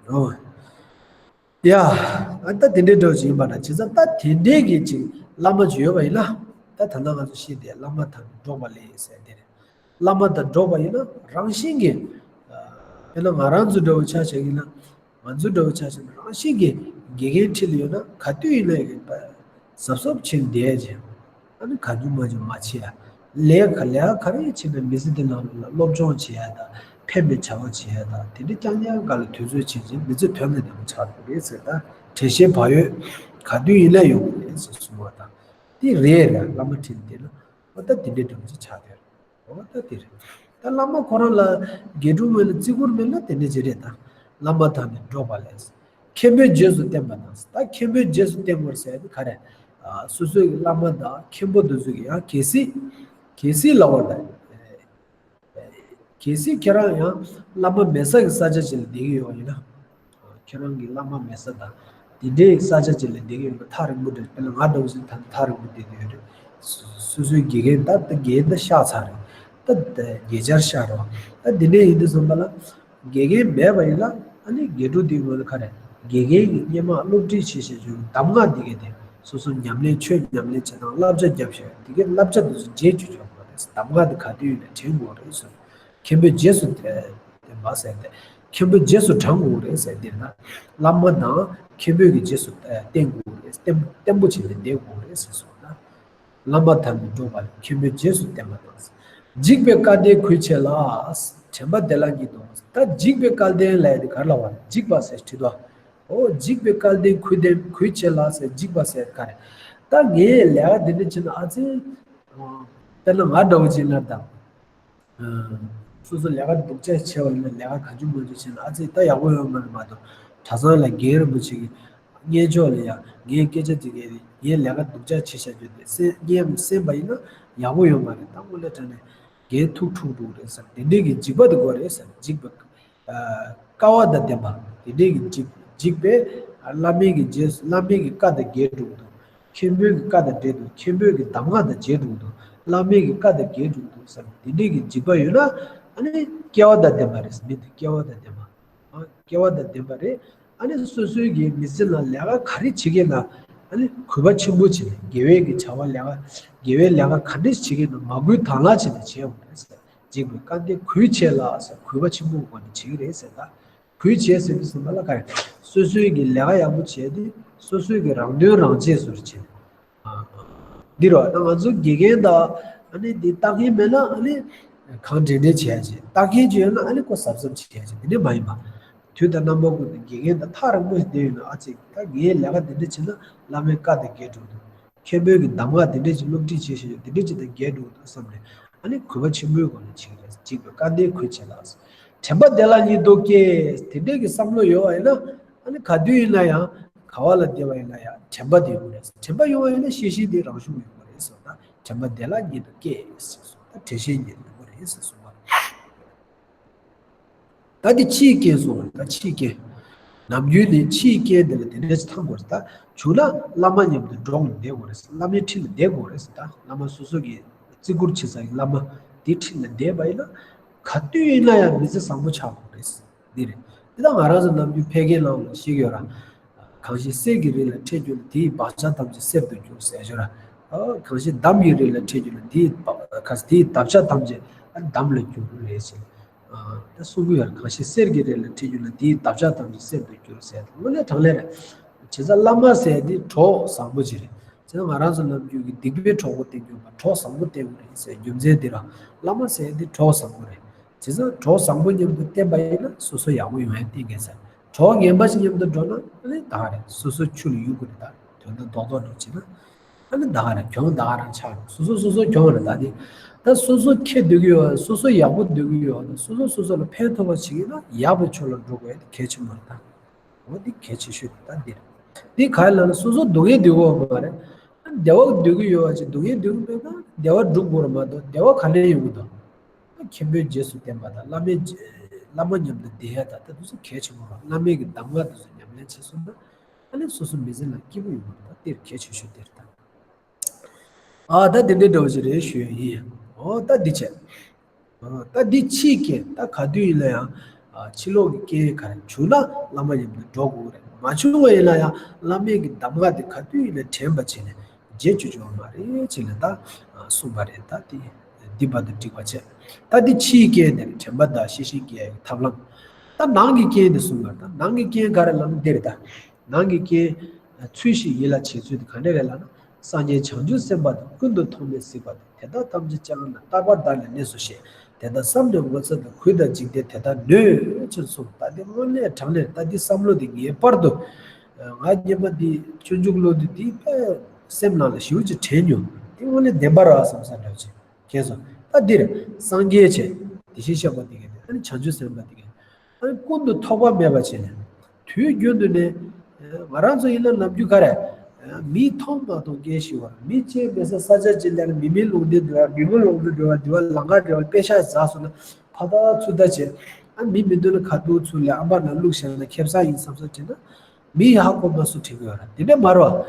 འོ། ཡ། ཨ་ད་དེ་འདྲའི་འདྲ་བོ་ཅིག་ཡིན་པ་འདྲ། བྱས་ཙང་ད་དེ་འདྲའི་གི་ཅིག་བླ་མ་ཅིག་ཡོད་པ་ཡིན་ན། ད་ད་ལྟ་ང་ཚོ་ཤེས་བསྡད་བླ་མ་དང་འགྲོགས་པ་ལས་ཟེར་དེ་རེད། བླ་མ་དང་འགྲོགས་པ་ཡིན་ན་རང་བཞིན་གྱིས། དཔེར་ན་ང་རང་ཚོ་འདྲ་བོ་ཆ་བཞག་ཡིན་ན། ང་ཚོ་འདྲ་བོ་ཆ་བཞག་ན་རང་བཞིན་གྱིས་དགེ་རྒན་འཁྲིས་ལ་ཡོད་ན་ག་དུས་ཡིན་ན་ཡང་གཟབ་གཟབ་བྱས་བསྡད་ཅིང་། ཨ་ནི་གང་བྱུང་མང་བྱུང་མ་བྱེད་ཡ། ལས་ཀ་ལས་ཀ་ག་རེ་བྱེད་ན་མི་ཚེ་འདི་ནང་ལ་སློབ་སྦྱོང་བྱེད་ཡ་དང་ཕན་པའི་བྱ་བ་བྱེད་ཡ་དང་དེ་འདྲ་རྐྱང་རྐྱང་སྒང་ལ་དུས་ཚོད་བྱེད་ཅིང་མི་ཚེ་དོན་དང་ལྡན་པ་ཆགས་འགྲོ་གི་རེད་ཟེར་ད། དྲན་ཤེས་བག་ཡོད་ག་དུས་ཡིན་ན་ཡོང་གི་རེད་ཟེར་གསུངས་པ་དང་། དེ་རེད་ར་བླ་མ་ཁྲིད་དེ་ན་འོ་ད་དེ་འདྲའི་འགྲོ་གི་ཆགས་དེ་རེད། འོ་ད་དེ་རེད། ད་བླ་མ་ཁོ་རང་ལ་དགེ་ཕྲུག་ངོས་ལ་བརྩི་བཀུར་མེད་ན་དེ་འདྲ་ཅིག་རེད་ད། བླ་མ་དང་ནི་འགྲོགས་པ་ལས། མཁན་པོའི་རྗེས་སུ་བསྟེན་པ་དང་། ད་མཁན་པོའི་རྗེས་སུ་བསྟེན་དགོས་ཟེར་ཡ་དེ་ག་རེ། ཨ་སོ་སོའི་བླ་མ་དང་མཁན་པོ་དེ་ཚོ་གི་ཡང་གལ་སྲིད། གལ་སྲིད་ལབ་པ་དང་། གལ་སྲིད་ཁྱེད་རང་ཡང་བླ་མ་མེད་ས་གི་ས་ཆ་ཅིག་ལ་བསྡད་ཀྱི་ཡོད་པ་ཡིན་ན། ཁྱེད་རང་གི་བླ་མ་མེད་ས་དང་། དེ་འདྲའི་ས་ཆ་ཅིག་ལ་བསྡད་ཀྱི་ཡོད་ན་ཐག་རིང་པོ་འདྲ། དཔེར་ན་ང་འདྲ་བོ་ཞིག་ད་ཐག་རིང་པོ་བསྡད་ཀྱི་ཡོད་རེད། སོ་སོའི་དགེ་རྒན་ད་ལྟ་དགེ་རྒན་ད་གཤགས་ཚར་རེད། ད་ལྟ་ཉེ་ཆར་གཤགས་རེད་བ། ད་འདི་འདྲའི་ཡིན་དུས་ཙམ་པ་ལ། དགེ་རྒན་མེད་པ་ཡིན་ན་ཨ་ནི་དགེ་ཕྲུག་འདིའི་ངོས་ལ་ག་རེ། དགེ་རྒན་གྱིས་སྔོན་མ་སློབ་ཁྲིད་བྱེད་བཞིན་བྱུང་གདམས་ངག་འདི་གས་དེ་སོ་སོ་ཉམས་ལེན་ཆོས་ཉམས་ལེན་བྱེད་སྟངས་བསླབ་བྱ་རྒྱབ་བཞག་འདི་གས་བསླབ་བྱ་འདི་ཚོ་བརྗེད་བཅུག་ཆོག་གི་རེད། གདམས་ངག་འདི་ག་དུས་ཡིན་ན་དྲན་དགོས་རེད་ཟེར། མཁན་པོའི་རྗེས་སུ་བསྟེན་པ་ཟེར་ཏེ། མཁན་པོའི་རྗེས་སུ་འབྲང་དགོས་རེད་ཟེར་འདིར་ན། བླ་མ་དང་མཁན་པོའི་གི་རྗེས་སུ་བསྟེན་དགོས་རེད། བརྟན་བརྟན་པོ་བྱས་ནས་བསྡད་དགོས་རེད་ཟེར་སོང་ན། བླ་མ་དང་ནི་འགྲོགས་པ་ལས། མཁན་པོའི་རྗེས་སུ་བསྟེན་པ་དང་། འཇིགས་པའི་སྐལ་ལྡན་གུས་བྱེད་ལ། དྲན་པ་བདེ་བླག་ཉིད་དུ་འོང་། ད་འཇིགས་པའི་སྐལ་ལྡན་ལབ་ཡ་དེ་ག་རེ་ལབ་པ་རེད། འཇིགས་པ་ཟེར་བྲིས་དོ། ཨོ་འཇིགས་པའི་སྐལ་ལྡན་གུས་ལྡན་གུས་བྱེད་ལ་ཟེར་འཇིགས་པ་ཟེར་ག་རེ། ད་ངས་ལས་ཀ་འདི་འདྲ་བྱས་ན་ཨ་ཙི། དཔེར་ན་ང་འདྲ་བོ་ཅིག་ན་ད། སོ་སོ་ལས་ཀ་སྡུག་ཅག་བྱས་པ་ཡིན་ན་ལས་ཀ་གང་བྱུང་མང་བྱུང་བྱས་ན་ཨ་ཙི་ད་ཡག་པོ་ཡོད་མ་རེད་མ་གཏོགས། གྲྭ་ཚང་ལ་རྒན་རིན་པོ་ཆེ་གིས་སྙན་ཅོག་ལ་ཡང་ངའི་སྐད་ཆ་དེ་གས་ངའི་ལས་ཀ་སྡུག་ཅག་བྱས་བཞག་རྒྱུ་དེ་སེམས་སྙན་སེམས་པ་ཡིན་ན་ཡག་པོ་ཡོད་མ་རེད། ད་དངོས་གནས་དྲང་གནས་རྒན་ཐུགས་འཁྲུག་འགྲོ་གི་རེད་ཟེར། དེ་འདྲས་ཀྱི་འཇིགས་པ་དེ་དགོས་རེད་ཟེར། འཇིགས་པ། དཀའ་བ་དང་ལྡན་པ། དེ་འདྲས་ཀྱི་འཇིགས་འཇིགས་པས་བླ་མའི་གི་རྗེས་སུ་བླ་མའི་གི་བཀའ་དང་འགལ་འགྲོ་གི་འདུག་མཁན་པོའི་གི་བཀའ་དང་འགལ་འདུག་མཁན་པོའི་གི་གདམས་ངག་དང་འགལ་འགྲོ་གི་འདུག་བླ་མའི་གི་བཀའ་དང་འགལ་འགྲོ་གི་འདུག་བསམ། དེ་འདྲས་ཀྱི་འཇིགས་པ་ཡོད་ན་ཨ་ནི་སྐལ་བ་དང་ལྡན་པ་རེད། མི་དེ་སྐལ་བ་དང་ལྡན་པ། ཨ་སྐལ་བ་དང་ལྡན་པ་རེད། ཨ་ནི་སོ་སོའི་གི་མི་ཚེ་ནང་ལས་ཀ་ག་རེ་བྱེད་ཀྱི་ན་ཨ་ནི་གུས་པ་ཆེན་པོ་བྱས་ནས་དགེ་བའི་གི་བྱ་བ་ལས་ཀ་དགེ་བའི་ལས་ཀ་ག་འདྲས་བྱེད་ཀྱི་ན་མ་གུས་དང་ལ་བྱས་ནས་བྱས་འོང་རེད་ཟེར། འཇིགས་པའི་བཀའ་འདི་གུས་བྱས་ལ་ཟེར། གུས་པ་ཆེན་པོའི་སྒོ་ནས་བྱེད་ཀྱི་རེད་ཟེར་ད། གུས་བྱས་ཟེར་དུས་ཙམ་པ་ལ་ག་རེ། སོ་སོའི་གི་ལས་ཀ་ཡག་པོ་བྱས་ཏེ་སོ་སོའི་གི་རང་དོན་རང་གཅེས་སུ་བྱེད། ཨ། འདི་རོ་ད་ང་ཚོ་དགེ་རྒན་དང་ཨ་ནི་འདི་ལྟ་མཁན་མེད་ན་ཨ་ནི་གང་དྲན་དྲན་བྱས་ཡ་བྱེད། ལྟ་མཁན་ཅིག་ཡོད་ན་ཨ་ནི་ཁོ་གཟབ་གཟབ་བྱས་ཡ་བྱེད། འདི་འདྲ་མ་ཡིན་པ། དུས་དང་རྣམ་པ་ཀུན་ཏུ་དགེ་རྒན་དང་ཐག་རིང་པོ་ཞིག་བསྡད་ཡོད་ན་ཨ་ཙི་ད་ངའི་ལས་ཀ་འདི་འདྲ་བྱས་ན་བླ་མའི་བཀའ་དང་འགལ་འགྲོ་འདུག་མཁན་པོའི་གི་གདམས་ངག་འདི་འདྲས་ཀྱི་སློབ་ཁྲིད་བྱེད་བཞིན་ཡོད། འདི་འདྲས་ཀྱི་དང་འགལ་འགྲོ་འདུག་བསམ་ནས་ཨ་ནི་གུས་པ་ཆེན་པོའི་སྒོ་ནས་བྱེད་ཀྱི་རེད། འཇིགས་པའི་བཀའ་འདི་གུས་བྱས་ལ། དྲན་པ་བདེ་བླག་ཉིད་དུ་སྐྱེ། དེ་འདྲས་ཀྱི་བསམ་བློ་ཡོད་པ་ཡིན་ན་ཨ་ནི་ག་དུས་ཡིན་ན་ཡང་ག་བ་ལ་བསྡད་པ་ཡིན་ན་ཡང་དྲན་པ་དེ་ཡོང་གི་རེད། དྲན་པ་ཡོང་བ་ཡིན་ན་ཤེས་བཞིན་དེ་རང་བྱུང་ཡོང་གི་རེད་ཟེར་ན་དྲན་པ་བདེ་བླག་ཉིད་དུ་སྐྱེ་ཟེར་སོང་། ད་དྲན་ཤེས་ཉིད་ཡོང་གི་རེད་ཟེར་སོང་བ། ད་འདི་ཕྱིའི་རྐྱེན་སོང་བ་རེད། ད་ཕྱིའི་རྐྱེན། ནམ་རྒྱུན་ནས་ཕྱིའི་རྐྱེན་དེ་ལ་དེ་འདྲ་ཞིག་ཐང་དགོས་རེད། ད་བྱུང་ན་བླ་མ་མཉམ་དུ་འགྲོགས་ནས་བསྡད་དགོས་རེད། བླ་མའི་འཁྲིས་ལ་བསྡད་དགོས་རེད། ད་བླ་མ་སོ་སོ་གི་བརྩི་བཀུར་བྱེད་ས་གི་བླ་མ་དེའི་འཁྲིས་ལ་བསྡད་པ་ཡིན་ན་ག་དུས་ཡིན་ན་ཡང་མི་ཚེ་བཟང་པོ་ཆགས་དགོས་རེད། འདི་རེད། འདི་ད་ང་རང་ཚོ་ནམ་རྒྱུན་ཕལ་སྐད་ནང་ལ་བཤད་ཀྱི་ཡོད་ར། གང་ཞིག་གསེར་གྱི་རི་ལ་འཕྲད་གྱུར་ལ་དེའི་བག་ཆགས་ཐམས་ཅད་གསེར་དུ་འགྱུར་ཟེར་ཞོར། གང་ཞིག་འདམ་གྱི་རི་ལ་འཕྲད་གྱུར་ལ་དེའི་བག་ག་དེའི་བག་ཆགས་ཐམས་ཅད་འདམ་ལ་འགྱུར་རེད་ཟེར། ད་གསུང་གི་ཡོད་རེད། གང་ཞིག་གསེར་གྱི་རི་ལ་འཕྲད་གྱུར་ལ་དེའི་བག་ཆགས་ཐམས་ཅད་གསེར་དུ་འགྱུར་ཟེར། དངོས་གནས་དྲང་གནས་རེད། བྱས་ཙང་བླ་མ་ཟེར་དེ་གྲོགས་བཟང་པོ་ཅིག་རེད། བྱས་ཙང་ང་རང་ཚོ་ནམ་རྒྱུན་གྱི་སྡིག་པའི་གྲོགས་པོ་བསྟེན་རྒྱུ་མ་གྲོགས་བཟང་པོ་བསྟེན་དགོས་རེད་ཟེར་རྒྱུ་མཚན་འདི་རང་བླ་མ་ཟེར་དེ་གྲོགས་བཟང་པོ་རེད། བྱས་ཙང་གྲོགས་བཟང་པོ་མཉམ་དུ་བསྟེན་པ་ཡིན་ན་སོ་སོ་ཡག་པོ་ཡོང་ཡ་གཏན་འཁེལ་ཟེར། གྲོགས་ངན་པ་ཞིག་མཉམ་དུ་འགྲོ་ན་ཨ་ནི་ད་ག་རེད། སོ་སོ་ཆུ་ལ་གཡུག་དགོས་རེད། ད་དོན་དག་རྡོག་རྡོག་འགྲོ་བྱེད་ན་ཨ་ནི་ད་ག་རེད། གྱོང་ད་ག་རང་ཆགས་འགྲོ། སོ་སོ་སོ་སོ་གྱོང་རེད། ད་དེ་ད་སོ་སོ་ཁེ་སྡུག་གི་ཡོད། སོ་སོ་ཡག་པོ་སྡུག་གི་ཡོད། སོ་སོ་སོ་སོ་ལ་ཕན་ཐོགས་པ་བྱེད་ཀྱི་ན་ཡག་པའི་ཕྱོགས་ལ་འགྲོ་དགོས་ཡ་དེ་གལ་ཆེན་པོ་རེད། ད་འོ་དེ་གལ་ཆེ་ཤོས་དེ་ད་འདི་རེད། དེ་ག་རེ་ལབ་ན་སོ་སོ་སྡུག་གི་སྡུག་གི་ཡོད་མ་རེད། བདེ་བ་སྡུག་གི་ཡོད་པ་ཅིག་སྡུག་གི་སྡུག་གི་མེད་ན་བདེ་བ་སྒྲུབ་དགོས་རེད་མ་གཏོགས་བདེ་བ་ག་ནས་ཡོང་གི་འདུག་མཁན་པོའི་རྗེས་སུ་བསྟེན་པ་དང་བླ་མའི་རྗེས་བླ་མ་མཉམ་དུ་བསྡད་ཡ་དང་ད་དུས་སུ་གལ་ཆེན་པོ་རེད། བླ་མའི་གི་གདམས་ངག་དེ་ཚོ་ཉམས་ལེན་བྱས་སོང་ན་ཨ་ནི་སོ་སོ་མི་ཚེ་ལ་སྐྱིད་པོ་ཡོང་གི་རེད། ད་དེར་གལ་ཆེ་ཤོས་དེ་རེད་ད། ཨ་ད་དེ་འདྲའི་འདྲ་བོ་ཞིག་རེད་ཞུ་ཡ་ཡིན། ཨོ་ད་འདི་བྱས། ཨ་ད་འདི་ཕྱིའི་རྐྱེན་ད་ག་དུས་ཡིན་ན་ཡང་ཨ་ཕྱི་ལོགས་ཀྱི་རྐྱེན་ག་རེ་བྱུང་ན་བླ་མ་མཉམ་དུ་འགྲོ་དགོས་རེད། མ་བྱུང་བ་ཡིན་ན་ཡང་བླ་མའི་གི་གདམས་ངག་དེ་ག་དུས་ཡིན་ན་དྲན་པ་བྱས་ནས་བརྗེད་བཅུག་ཆོག་མ་རེད་ཅེས་ལ་ད་གསུངས་པ་རེད། ད་དེ་འདི་བར་དུ་འགྲིག་པ་བྱས། ད་འདི་ཕྱིའི་རྐྱེན་དེ་རེད། དྲན་པ་དང་ཤེས་བཞིན་སྐྱེ་ཡག་གི་ཐབས་ལམ། ད་ནང་གི་རྐྱེན་དེ་གསུངས་པ་རེད། ད་ནང་གི་རྐྱེན་ག་རེ་ལབ་ན་འདི་རེད་ད། ནང་གི་རྐྱེན། ཚུལ་བཞིན་ཡིད་ལ་བྱེད་ཚུལ་དེ་ག་འདྲ་རེད་ལབ་ན། སངས་རྒྱས་བྱང་ཆུབ་སེམས་དཔའ་དང་ཀུན་ཏུ་ཐོགས་མེད་གཟིགས་པ་དང་དེ་དག་ཐམས་ཅད་སྤྱན་སྔར་ན་རྟག་པར་བདག་ལ་གནས་སོ་ཞེས་དེ་ལྟར་བསམས་ནས་ངོ་ཚ་དང་གུས་དང་འཇིགས་ལྡན་དེ་དག་ནོད་ཅེས་གསུངས། ད་དེ་དངོས་གནས་དྲང་གནས་ད་འདི་བསམ་བློ་དེ་ངེས་པར་དུ། ང་སྔོན་མ་འདི་སྤྱོད་འཇུག་ཀློག་དུས་འདི་དཔེ་སེམས་ནང་ལ་ཞེ་པོ་ཅིག་དྲན་མྱོང་། འདི་དངོས་གནས་བདེན་པ་རེད་བསམ་ས་འདྲ་བོ་ཅིག་མཁྱེན་སོང་། ད་འདིར་སངས་རྒྱས་བྱས། དེ་བཞིན་གཤེགས་པ་དེ་གས་ནས་ཨ་ནི་བྱང་ཆུབ་སེམས་དཔའ་དེ་གས། ཨ་ནི་ཀུན་ཏུ་ཐོགས་པ་མེད་པ་བྱས་ནས། དུས་རྒྱུན་དུ་ནས། ང་རང་ཚོ་ཡིན་ན་ནམ་རྒྱུན་ག་རེ། མིས་མཐོང་མ་མཐོང་སྐད་ཤེས་པར་མི་གཅིག་མེད་ས་ས་ཆ་གཅིག་སླེབས་ན་མི་མི་ལོག་འདི་འགྲོ་བ་མི་མི་ལོག་འདི་འགྲོ་བ་འདི་བ་ལང་ཀ་འགྲོ་བ་དཔེ་ཤ་ཟ་སོང་ན་ཕ་ད་ཚུར་ད་བྱས། ཨ་མི་མི་འདུག་ན་ཁ་ཐུག་ཚུར་ལས་ཨམ་པ་ན་བླུགས་བཞག་ན་ཁེབས་ས་ཡིན་བསམ་ས་དྲན་ན། མི་ཡག་པོ་མ་སུ་དྲན་གི་ཡོད་ར་དེ་འདྲ་མ་རེད་བ།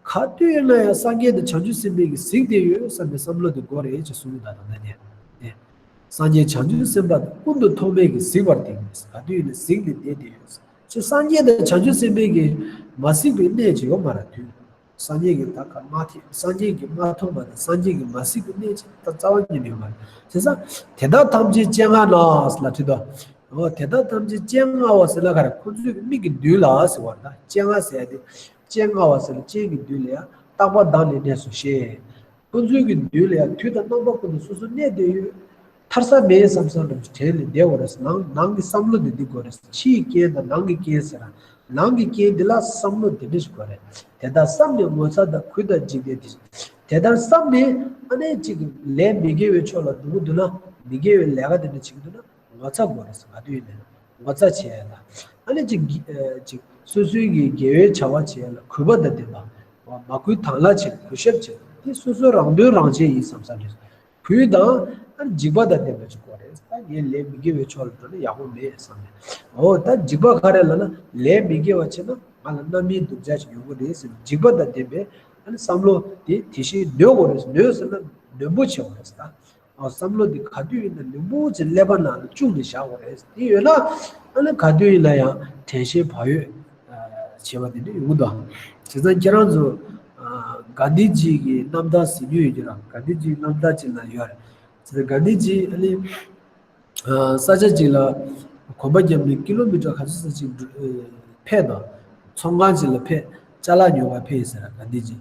ག་དུས་ཡིན་ན་ཡང་སངས་རྒྱས་དང་བྱང་ཆུབ་སེམས་དཔའི་གི་གཟིགས་བསྡད་ཡོད་བསམ་པའི་བསམ་བློ་དེ་དགོས་རེད་ཅེས་གསུངས་ཡོད་ད་དང་ད་ནས། སངས་རྒྱས་བྱང་ཆུབ་སེམས་དཔའ་དང་ཀུན་ཏུ་ཐོགས་མེད་ཀྱི་གཟིགས་པར་བསྟན་ཡོད། ག་དུས་ཡིན་ན་གཟིགས་ནས་བསྡད་བསྡད་ཡོད། ཅེས་སངས་རྒྱས་དང་བྱང་ཆུབ་སེམས་དཔའི་གི་མ་གཟིགས་པའི་གནས་ཅིག་ཡོད་མ་རེད་དུས། སངས་རྒྱས་ཀྱི་ད་ག་མ་ཐེ་སངས་རྒྱས་ཀྱི་མ་མཐོང་བ་དང་སངས་རྒྱས་ཀྱི་མ་གཟིགས་པའི་གནས་ཅིག་ད་རྩ་བ་ཉིད་ནས་ཡོད་མ་རེད། བྱས་ཙང་དེ་དག་ཐམས་ཅད་སྤྱན་སྔ་ན་ལ་བྲིས་དོ། འོ་དེ་དག་ཐམས་ཅད་སྤྱན་སྔ་བ་ཟེར་ན་ག་རེ་ཁོ་ཚོའི་གི་མིག་གི་མདུན་ལ་ཟེར་བ་རེད་ད། སྤྱན་སྔ་ཟེར་ཡ་དེ་སྤྱན་སྔ་བ་ཟེར་ན་སྤྱན་གྱི་མདུན་ལ་ཡང་རྟག་པར་བདག་ལ་གནས་སོ་ཞེས། ཁོ་ཚོའི་གི་མདུན་ལ་ཡང་དུས་དང་རྣམ་པ་ཀུན་ཏུ་སོ་སོ་གནས་བསྡད་ཡོད། ཐར་ས་མེད་བསམ་བསམ་རང་གི་དྲན་ནས་བསྡད་དགོས་རེད། ནང་ནང་གི་བསམ་བློ་དེ་འདི་དགོས་རེད། ཕྱིའི་རྐྱེན་དང་ནང་གི་རྐྱེན་ཟེར་ན་ནང་གི་རྐྱེན་འདི་ལ་བསམ་བློ་དེ་འདྲ་ཞིག་དགོས་རེད། དེ་ལྟར་བསམ་ནས་ངོ་ཚ་དང་གུས་དང་འཇིགས་ཏེ་དེ་དེ་ལྟར་བསམ་ནས་ཨ་ནེ་གཅིག་གི་ལས་མི་དགེ་བའི་ཕྱོགས་ལ་འགྲོ་གི་འདུག་ན་ མི་དགེ་བའི་ལས་ཀ་དེ་འདྲ་བྱེད་ཀྱི་འདུག་ན་ངོ་ཚ་དགོས་རེད། ག་དུས་ཡིན་ནའི་ངོ་ཚ་བྱེད་ཡ་ལ། ཨ་ནི་ཅིག་གི་ཨ་ཅིག་སོ་སོའི་གི་དགེ་བའི་བྱ་བ་བྱེད་ཡ་ལ་གུས་པ་དང་ལྡན་པ། མ་གུས་དང་ལ་བྱེད། གུས་ཞབས་བྱེད། དེ་སོ་སོ་རང་དོན་རང་བྱེད་ཡིན་བསམ་ས་རེད། གུས་དང་ཨ་ནི་འཇིགས་པ་དང་ལྡན་པ་ཅིག་དགོས་རེད། ད་ངས་ལས་མི་དགེ་བའི་ཕྱོགས་ལ་འགྲོ་ན་ཡག་པོ་མེད་བསམ་ནས། འོ་ད་འཇིགས་པ་ག་རེ་ལབ་ན་ལས་མི་དགེ་བ་བྱེད་ན་ང་ལ་རྣམ་སྨིན་སྡུག་ཅག་ཅིག་ཡོང་གི་རེད་ཟེར་ནས་འཇིགས་པ་དང་ལྡན་པའི་ཨ་ནི་བསམ་བློ་དེ་དེ་བཞིན་ནོན་དགོས་རེད། ནོན་ཟེར་ན་ནོན་པོ་བྱེད་དགོས་རེད་ད། ཨ་བསམ་བློ་འདི་ག་དུས་ཡིན་ན་ནོན་པོ་ཅིག་ཀླད་པ་ནང་ལ་བཅུག་ནས་བཞག་དགོས་རེད། དེ་ཡོད་ན་ཨ་ནི་ག་དུས་ཡིན་ན་ཡང་དྲན་ཤེས་བག་ཡོད་བྱེད་པ་དེ་འདྲ་ཡོང་གི་འདུག་བྱས་ཙང་ཁྱེད་རང་ཚོ་ཨ་གྷན་དྷི་ཇི་གི་རྣམ་ཐར་གཟིགས་མྱོང་ཡོད་ཀྱི་ར། གྷན་དྷི་ཇི་གི་རྣམ་ཐར་ཅིག་ལ་ཡོད་རེད། བྱས་ཙང་གྷན་དྷི་ཇི་ཨ་ནི་ཨ་ས་ཆ་ཅིག་ལ་གོམ་པ་བརྒྱབ་ནས་ཀི་ལོ་མི་ཊར་ག་ཚོད་ཙམ་ཅིག་འགྲོ་ཨ་ཕེབས་དང་། ཚོང་ཁང་ཅིག་ལ་ཕེབས། ཅ་ལག་ཉོ་ག་ཕེབས་ཡིན་ཟེར་ར་གྷན་དྷི་ཇི།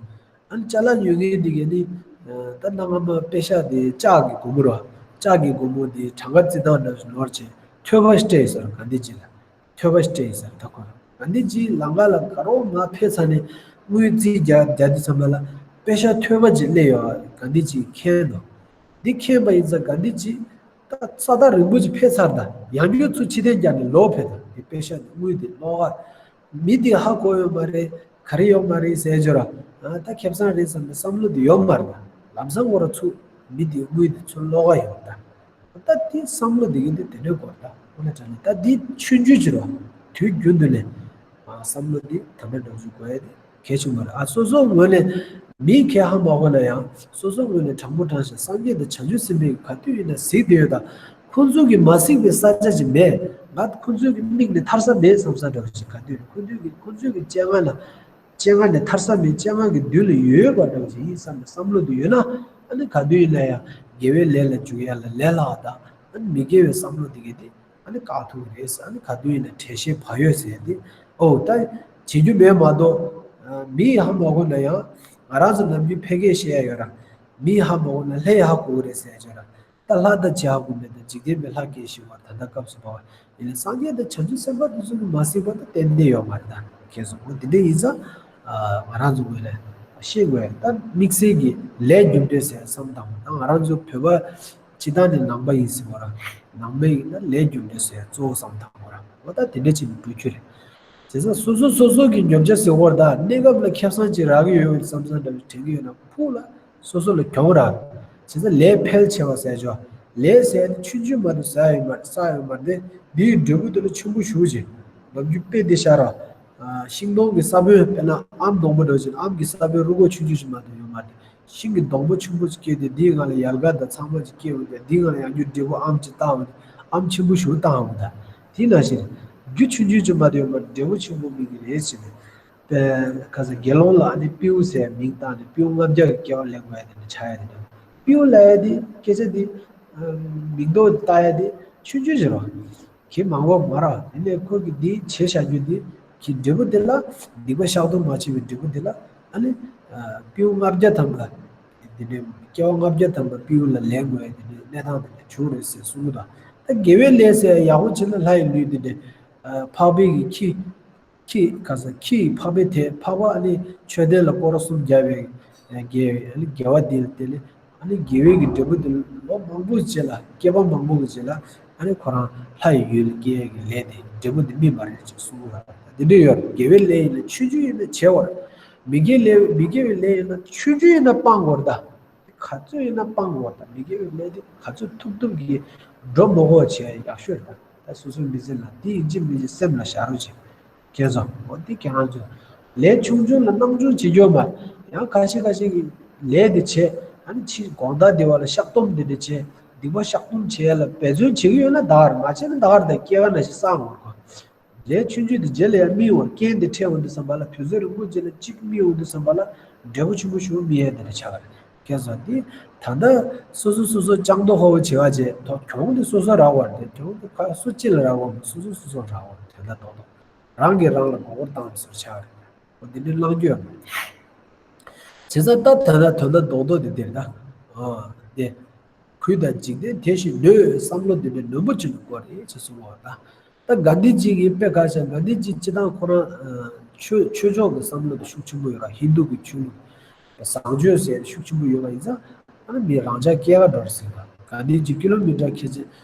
ཨ་ནི་ཅ་ལག་ཉོ་མཁན་འདི་གས་ནི། ད་གནའ་སྔ་མོ་པེ་ཤ་དེ་ལྕགས་ཀྱི་སྒོར་མོ་རེད་བ། ལྕགས་ཀྱི་སྒོར་མོ་དེ་གྲངས་ཀ་རྩི་སྟངས་འདྲ་ཞིག་ནོར་བྱས་ཐོད་པ་སྤྲད་ཡོད་ཟེར་གྷན་དྷི་ཇི་ལ། ཐོད་པ་སྤྲད་ཡོད་ཟེར་ད་ཁོ་རང་། གྷན་དྷི་ཇི་ལམ་ཁ་ལ་ག་རོ་ང་ཕེབས་ཚར་ནས་དངུལ་རྩིས་རྒྱག་རྒྱག་དུས་ཙམ་པ་ལ་པེ་ཤ་ཐོད་པ་ཅིག་སླེབས་ཡོད་གྷན་དྷི་ཇི་མཁྱེན་འདུག་འདི་མཁྱེན་པ་ཡིན་ཙང་གྷན་དྷི་ཇི་ད་ས་ཐག་རིང་པོ་ཅིག་ཕེབས་ཚར། ད་ཡང་བསྐྱར་ཚུར་ཕྱིར་འཐེན་རྒྱག་ནས་ལོག་ཕེབས། ད་དེ་པེ་ཤ་དེ་དངུལ་དེ་ལོག་ག་མི་དེ་ཧ་གོ་ཡོད་མ་རེད། ག་རེ་ཡོད་མ་རེད་ཟེར་ཅོ་ར། ཨ་ད་ཁེ་བཟང་རེད་བསམ་པའི་བསམ་བློ་དེ་ཡོད་མ་རེད། ལམ་སང་ཁོ་ར་ཚུར་མི་དེ་དངུལ་དེ་ཚུར་ལོག་ག་ཡོང་ད། ད་དེ་བསམ་བློ་དེ་གི་དེ་དེ་འདྲའི་སྐོར་ད་ཁོ་ན་དྲན་ནས་ད་དེ་ཆུང་ཆུང་ཅིག་རོ། དུས་རྒྱུན་དུ་ནས་ཨ་བསམ་བློ་དེ་དམ་པའི་འགྲོ་ཚུལ་དགོས་ཡ་དེ་གལ་ཆེན་པོ་རེད། ཨ་སོ་སོ་ངོས་ནས་མིའི་ཁེ་ཧ་མ་གོ་ན་ཡང་སོ་སོ་ངོས་ནས་དྲང་པོ་དྲང་བཞིན་སངས་རྒྱས་དང་བྱང་ཆུབ་སེམས་དཔའི་ག་དུས་ཡིན་ན་གཟིགས་བསྡད་ཡོད་ད། ཁོང་ཚོ་གིས་མ་གཟིགས་པའི་ས་ཆ་ཅིག་མེད། ང་ཁོང་ཚོ་གི་མིག་ནས་ཐར་ས་མེད་བསམ་ས་འདྲ་བ་ཞིག་ག་དུས་ཁོང་ཚོ་གི་ཁོང་ཚོ་གི་སྤྱན་སྔ་ལ་སྤྱན་སྔ་ནས་ཐར་ས་མེད། སྤྱན་སྔ་གི་མདུན་ལ་ཡོད་པ་འདྲ་བ་ཞིག་ཡིན་བསམ་པའི་བསམ་བློ་དེ་ཡོད་ན་ཨ་ནི་ག་དུས་ཡིན་ན་ཡང་དགེ་བའི་ལས་ལ་འཇུག་ཡ་ལ་ལས་སླ་བ་དང་ཨ་ནི་མི་དགེ་བའི་བསམ་བློ་དེ་གས་དེ་ཨ་ནི་བཀག་ཐུབ་ཀྱི་རེད་ཟེར། ཨ་ནི་ག་དུས་ཡིན་ན་དྲན་ཤེས་བག་ཡོད་ཟེར་ཡ་དེ་ཨོ་ད་བྱེད་རྒྱུ་མེད་མ་གཏོགས་མིའི་ཧ་མ་གོ་ན་ཡང་ང་རང་ཚོ་ནམ་རྒྱུན་ཕལ་སྐད་བཤད་ཡ་ཡོད་ར། མིའི་ཧ་མ་གོ་ན་ལྷའི་ཧ་གོ་གི་རེད་ཟེར་ཡ་ཡོད་ར། ད་ལྷ་དང་བྱ་དགོས་མེད་དང་འཇིག་རྟེན་པའི་ལྷ་སྐད་ཤེས་པར་ད་ལྟ་སྐབས་སུ་བབ་པ་ཡིན་ན་སངས་རྒྱས་དང་བྱང་ཆུབ་སེམས་དཔའ་དེ་ཚོ་གིས་མ་གཟིགས་པ་ད་ཏན་ཏན་ཡོད་མ་རེད། ད་ཁྱེད་ཚོ་འོ་དེ་འདྲ་ཡིན་ཙང་ང་རང་ཚོ་ངོས་ནས་ཤེས་དགོས་ཡ་ད་དམིགས་བསལ་གྱི་ལས་རྒྱུ་འབྲས་ཟེར་བསམ་བཏང་བ་ད་ང་རང་ཚོ་བོད་པ་སྤྱི་བཏང་ནས་ནང་པ་ཡིན་ཟེར་བ་ར་ནང་པ་ཡིན་ན་ལས་རྒྱུ་འབྲས་ཟེར་གཙོ་བོ་བསམ་བཏང་བ་ར་འོ་ད་དེ་འདྲ་བྱས་ནས་འགྲོ་རྒྱུ་རེད། བྱས་ཙང་སོ་སོ་སོ་སོ་གི་ཉོ་ཆ་ཟེར་བ་ར་ད་གནས་སྐབས་ལ་ཁེ་བཟང་ཅིག་རག་གི་ཡོད་བསམ་བསམ་འདྲ་བ་དྲན་གྱི་ཡོད་ན་ཕུགས་ལ། སོ་སོ་ལ་གྱོང་རག་བྱས་ཙང་ལས་འཕེལ་ཆེ་བ་ཟེར་ཆོག་ལས་ཟེར་ནི་ཆུང་ཆུང་མ་གཏོགས་ཟ་ཡོད་མ་རེད། ཟ་ཡོད་མ་རེད། འདིའི་འབྲས་བུ་དེ་ལ་ཆེན་པོ་ཞེ་པོ་ཅིག་ནམ་རྒྱུན་དཔེ་འདི་བཞག་ར། ཤིང་སྡོང་གི་ས་བོན་དཔེར་ན་ཨམ་སྡོང་པོ་འདྲ་ཅིག་ཨམ་གྱི་ས་བོན་རུ་ཁོག་ཆུང་ཆུང་ཞིག་མ་གཏོགས་ཡོད་མ་རེད། ཤིང་གི་སྡོང་པོ་ཆེན་པོ་ཅིག་སྐྱེས་ཏེ་འདིའི་སྒང་ལ་ཡལ་ག་དང་ཚང་མ་ཅིག་སྐྱེས་འོང་སྟེ་འདིའི་སྒང་ལ་ཡང་རྒྱུ་འབྲས་བུ་ཨམ་ཅིག་བཏགས་འོང་སྟེ་ཨམ་ཆེན་པོ་ཞེ་པོ་བཏགས་འོང་ད། དེ་ནང་བཞིན་རྒྱུ་ཆུང་ཆུང་ཅིག་མ་གཏོགས་ཡོད་མ་རེད། འབྲས་བུ་ཆེན་པོ་སྨིན་གྱི་རེད་ཟེར་ནས། པའི་ཁ་སང་དགེ་སློང་ལ་ཨ་ནི་སྤྲེའུ་ཟེར་མིང་བཏགས་ནས་སྤྲེའུ་ལྔ་བརྒྱ་གི་སྐྱེ་བ་ལེན་དགོས་ཡ་དེ་འདྲ་ཆགས་ཡ་དེ་འདྲ། སྤྲེའུ་ལབ་ཡ་དེ་སྐད་ཆ་དེ་མིང་འདོགས་བཏགས་ཡ་དེ་ཆུང་ཆུང་ཞིག་རེད། གི་མང་པོ་མ་རེད། དེ་ནས་ཁོ་གི་འདི་བྱས་བཞག་རྒྱུ་འདི་གི་འབྲས་བུ་དེ་ལ་སྡིག་པ་བཤགས་སྡོམ་མ་བྱས་པའི་འབྲས་བུ་དེ་ལ་ཨ་ནི་སྤྲེའུ་ལྔ་བརྒྱ་ཐམ་པ་དེ་འདྲའི་སྐྱེ་བ་ལྔ་བརྒྱ་ཐམ་པ་སྤྲེའུ་ལ་ལེན་དགོས་ཡ་དེ་འདྲའི་གནས་སྟངས་དེ་འདྲ་བྱུང་རེད་ཟེར་གསུངས་གི་འདུག་ད་དགེ་བའི་ལས་ཟེར་ཡག་པོ་བྱས་ན་ལྷ་ཡི་ལུས་དེ་འདྲ་འཕགས་པའི་གི་ཁྱི། ཁྱི་ག་ས་ཁྱི་ཡི་འཕགས་པའི་དེ་འཕགས་པ་ཨ་ནི་མཆོད་རྟེན་ལ་སྐོར་གསུམ་རྒྱབ་པའི་དགེ་བའི་ཨ་ནི་དགེ་བ་འདི་ལ་བརྟེན་ནས་ཨ་ནི་དགེ་བའི་གི་འབྲས་བུ་འདི་ལོ་མང་པོ་རྗེས་ལ་བསྐལ་པ་མང་པོ་གི་རྗེས་ལ་ཨ་ནི་ཁོ་རང་ལྷ་ཡི་ཡུལ་ལ་སྐྱེ་ཡས་ཀྱི་ལས་དེ་འབྲས་བུ་འདི་སྨིན་པ་རེད་ཅེས་གསུངས་པ་རེད། འདི་འདྲ་ཡོད་རེད། དགེ་བའི་ལས་ཡིན་ན་ཆུང་ཆུང་ཡིན་ན་བྱེད་དགོས་རེད། མི་དགེ་ལས་མི་དགེ་བའི་ལས་ཡིན་ན་ཆུང་ཆུང་ཡིན་ན་སྤང་དགོས་རེད་ད། ག་ཚོད་ཡིན་ན་སྤང་དགོས་དང་མི་དགེ་བའི་ལས་དེ་ག་ཚོད་ཐུབ་ཐུབ་ཀྱིས་འགྲོ་མི་དགོས་བྱས་ཡག་ཤོས་རེད། ད་སོ་སོའི་མི་ཚེ་ལ་དེ་ཡིན་གཅིག་མིན་གཅིག་སེམས་ལ་བཞག་རོགས་བྱེད། ཁྱེད་ཚོ་འོ་དེ་ཁྱེད་རང་ཚོ་ལས་ཆུང་ཆུང་ལ་སྣང་ཆུང་བྱེད་རྒྱུ་མ་ཡང་ཁ་ཤས་ཁ་ཤས་ཀྱིས་ལས་དེ་བྱས་ཨ་ནི་ཕྱི་དགོང་དག་དེ་བ་ལ་བཤགས་སྡོམ་དེ་འདྲ་བྱས་སྡིག་པ་བཤགས་སྡོམ་བྱས་ལ་འབད་བརྩོན་བྱེད་ཀྱི་ཡོད་ན་ད་ག་རེད། མ་བྱས་ན་ད་ག་རེད། ད་སྐྱེ་རྒ་ན་འཆི་སངས་འོང་གོ། ལས་ཆུང་ཆུང་དེ་རྗེས་ལ་ཡང་སྨིན་འོང་། རྐྱེན་དེ་འཕྲད་འོང་དུས་ཙམ་པ་ལ་དུས་ཚོད་རིང་པོ་རྗེས་ལ་གཅིག་སྨིན་འོང་དུས་ཙམ་པ་ལ་འབྲས་བུ་ཆེན་པོ་ཞིག་སྨིན་ཡས་དེ་འདྲ་ཆགས་ཀྱི་རེད། ཁྱེད་ཚོ་འདི་ད་ལྟ་སོ་སོ་སོ་སོ་ལྕགས་རྡོ་ཧོ་བོ་བྱེད་པ་བྱས་ཐོག་གྱོང་དེ་སོ་སོ་རག་པ་རེད། གྱོང་དེ་ཁ་སུ་གཅིག་ལ་རག་པ་མ་སོ་སོ་སོ་སོ་རག་པ་རེད། དོན་དག་རྡོག་རྡོག་རང་གིས་རང་ལ་མགོ་སྐོར་བཏང་བའི་བཟོ་ཆགས་རེད། འོ་འདི་འདྲའི་གླེང་རྒྱུ་ཡོད་མ་རེད། བྱས་ཙང་ད་ད་ལྟ་དོན་དག་རྡོག་རྡོག་དེ་འདིར་ད་ཨ་དེ། གུས་དང་འཇིག་རྟེན་དེ་བཞིན་ནོན། བསམ་བློ་འདི་འདྲའི་ནོན་པོ་བྱེད་དགོས་རེད་ཅེས་གསུངས་པ་དང་། ད་གྷན་དྷི་ཇི་གིས་དཔེ་ཁ་ཤས་གྷན་དྷི་ཇི་སྤྱི་བཏང་ཁོ་རང་ཆོས་ཆོས་ཕྱོགས་ཀྱི་བསམ་བློ་དེ་ཤུགས་ཆེན་པོ་ཡོད་ར། ཧིན་རྡུ་གི་ཆོས་ལུགས་བཟང་སྤྱོད་ཟེར་ཤུགས་ཆེན་པོ་ཡོད་པ་ཡིན་ཙང་ཨ་ནི་མི་རང་ཅག་སྐྱེ་རྒ་འགྲོ་ར་ཟེར་བ། དགའ་ལྡན་གྱི་ཀི་ལོ་མི་ཊར་ཁལ་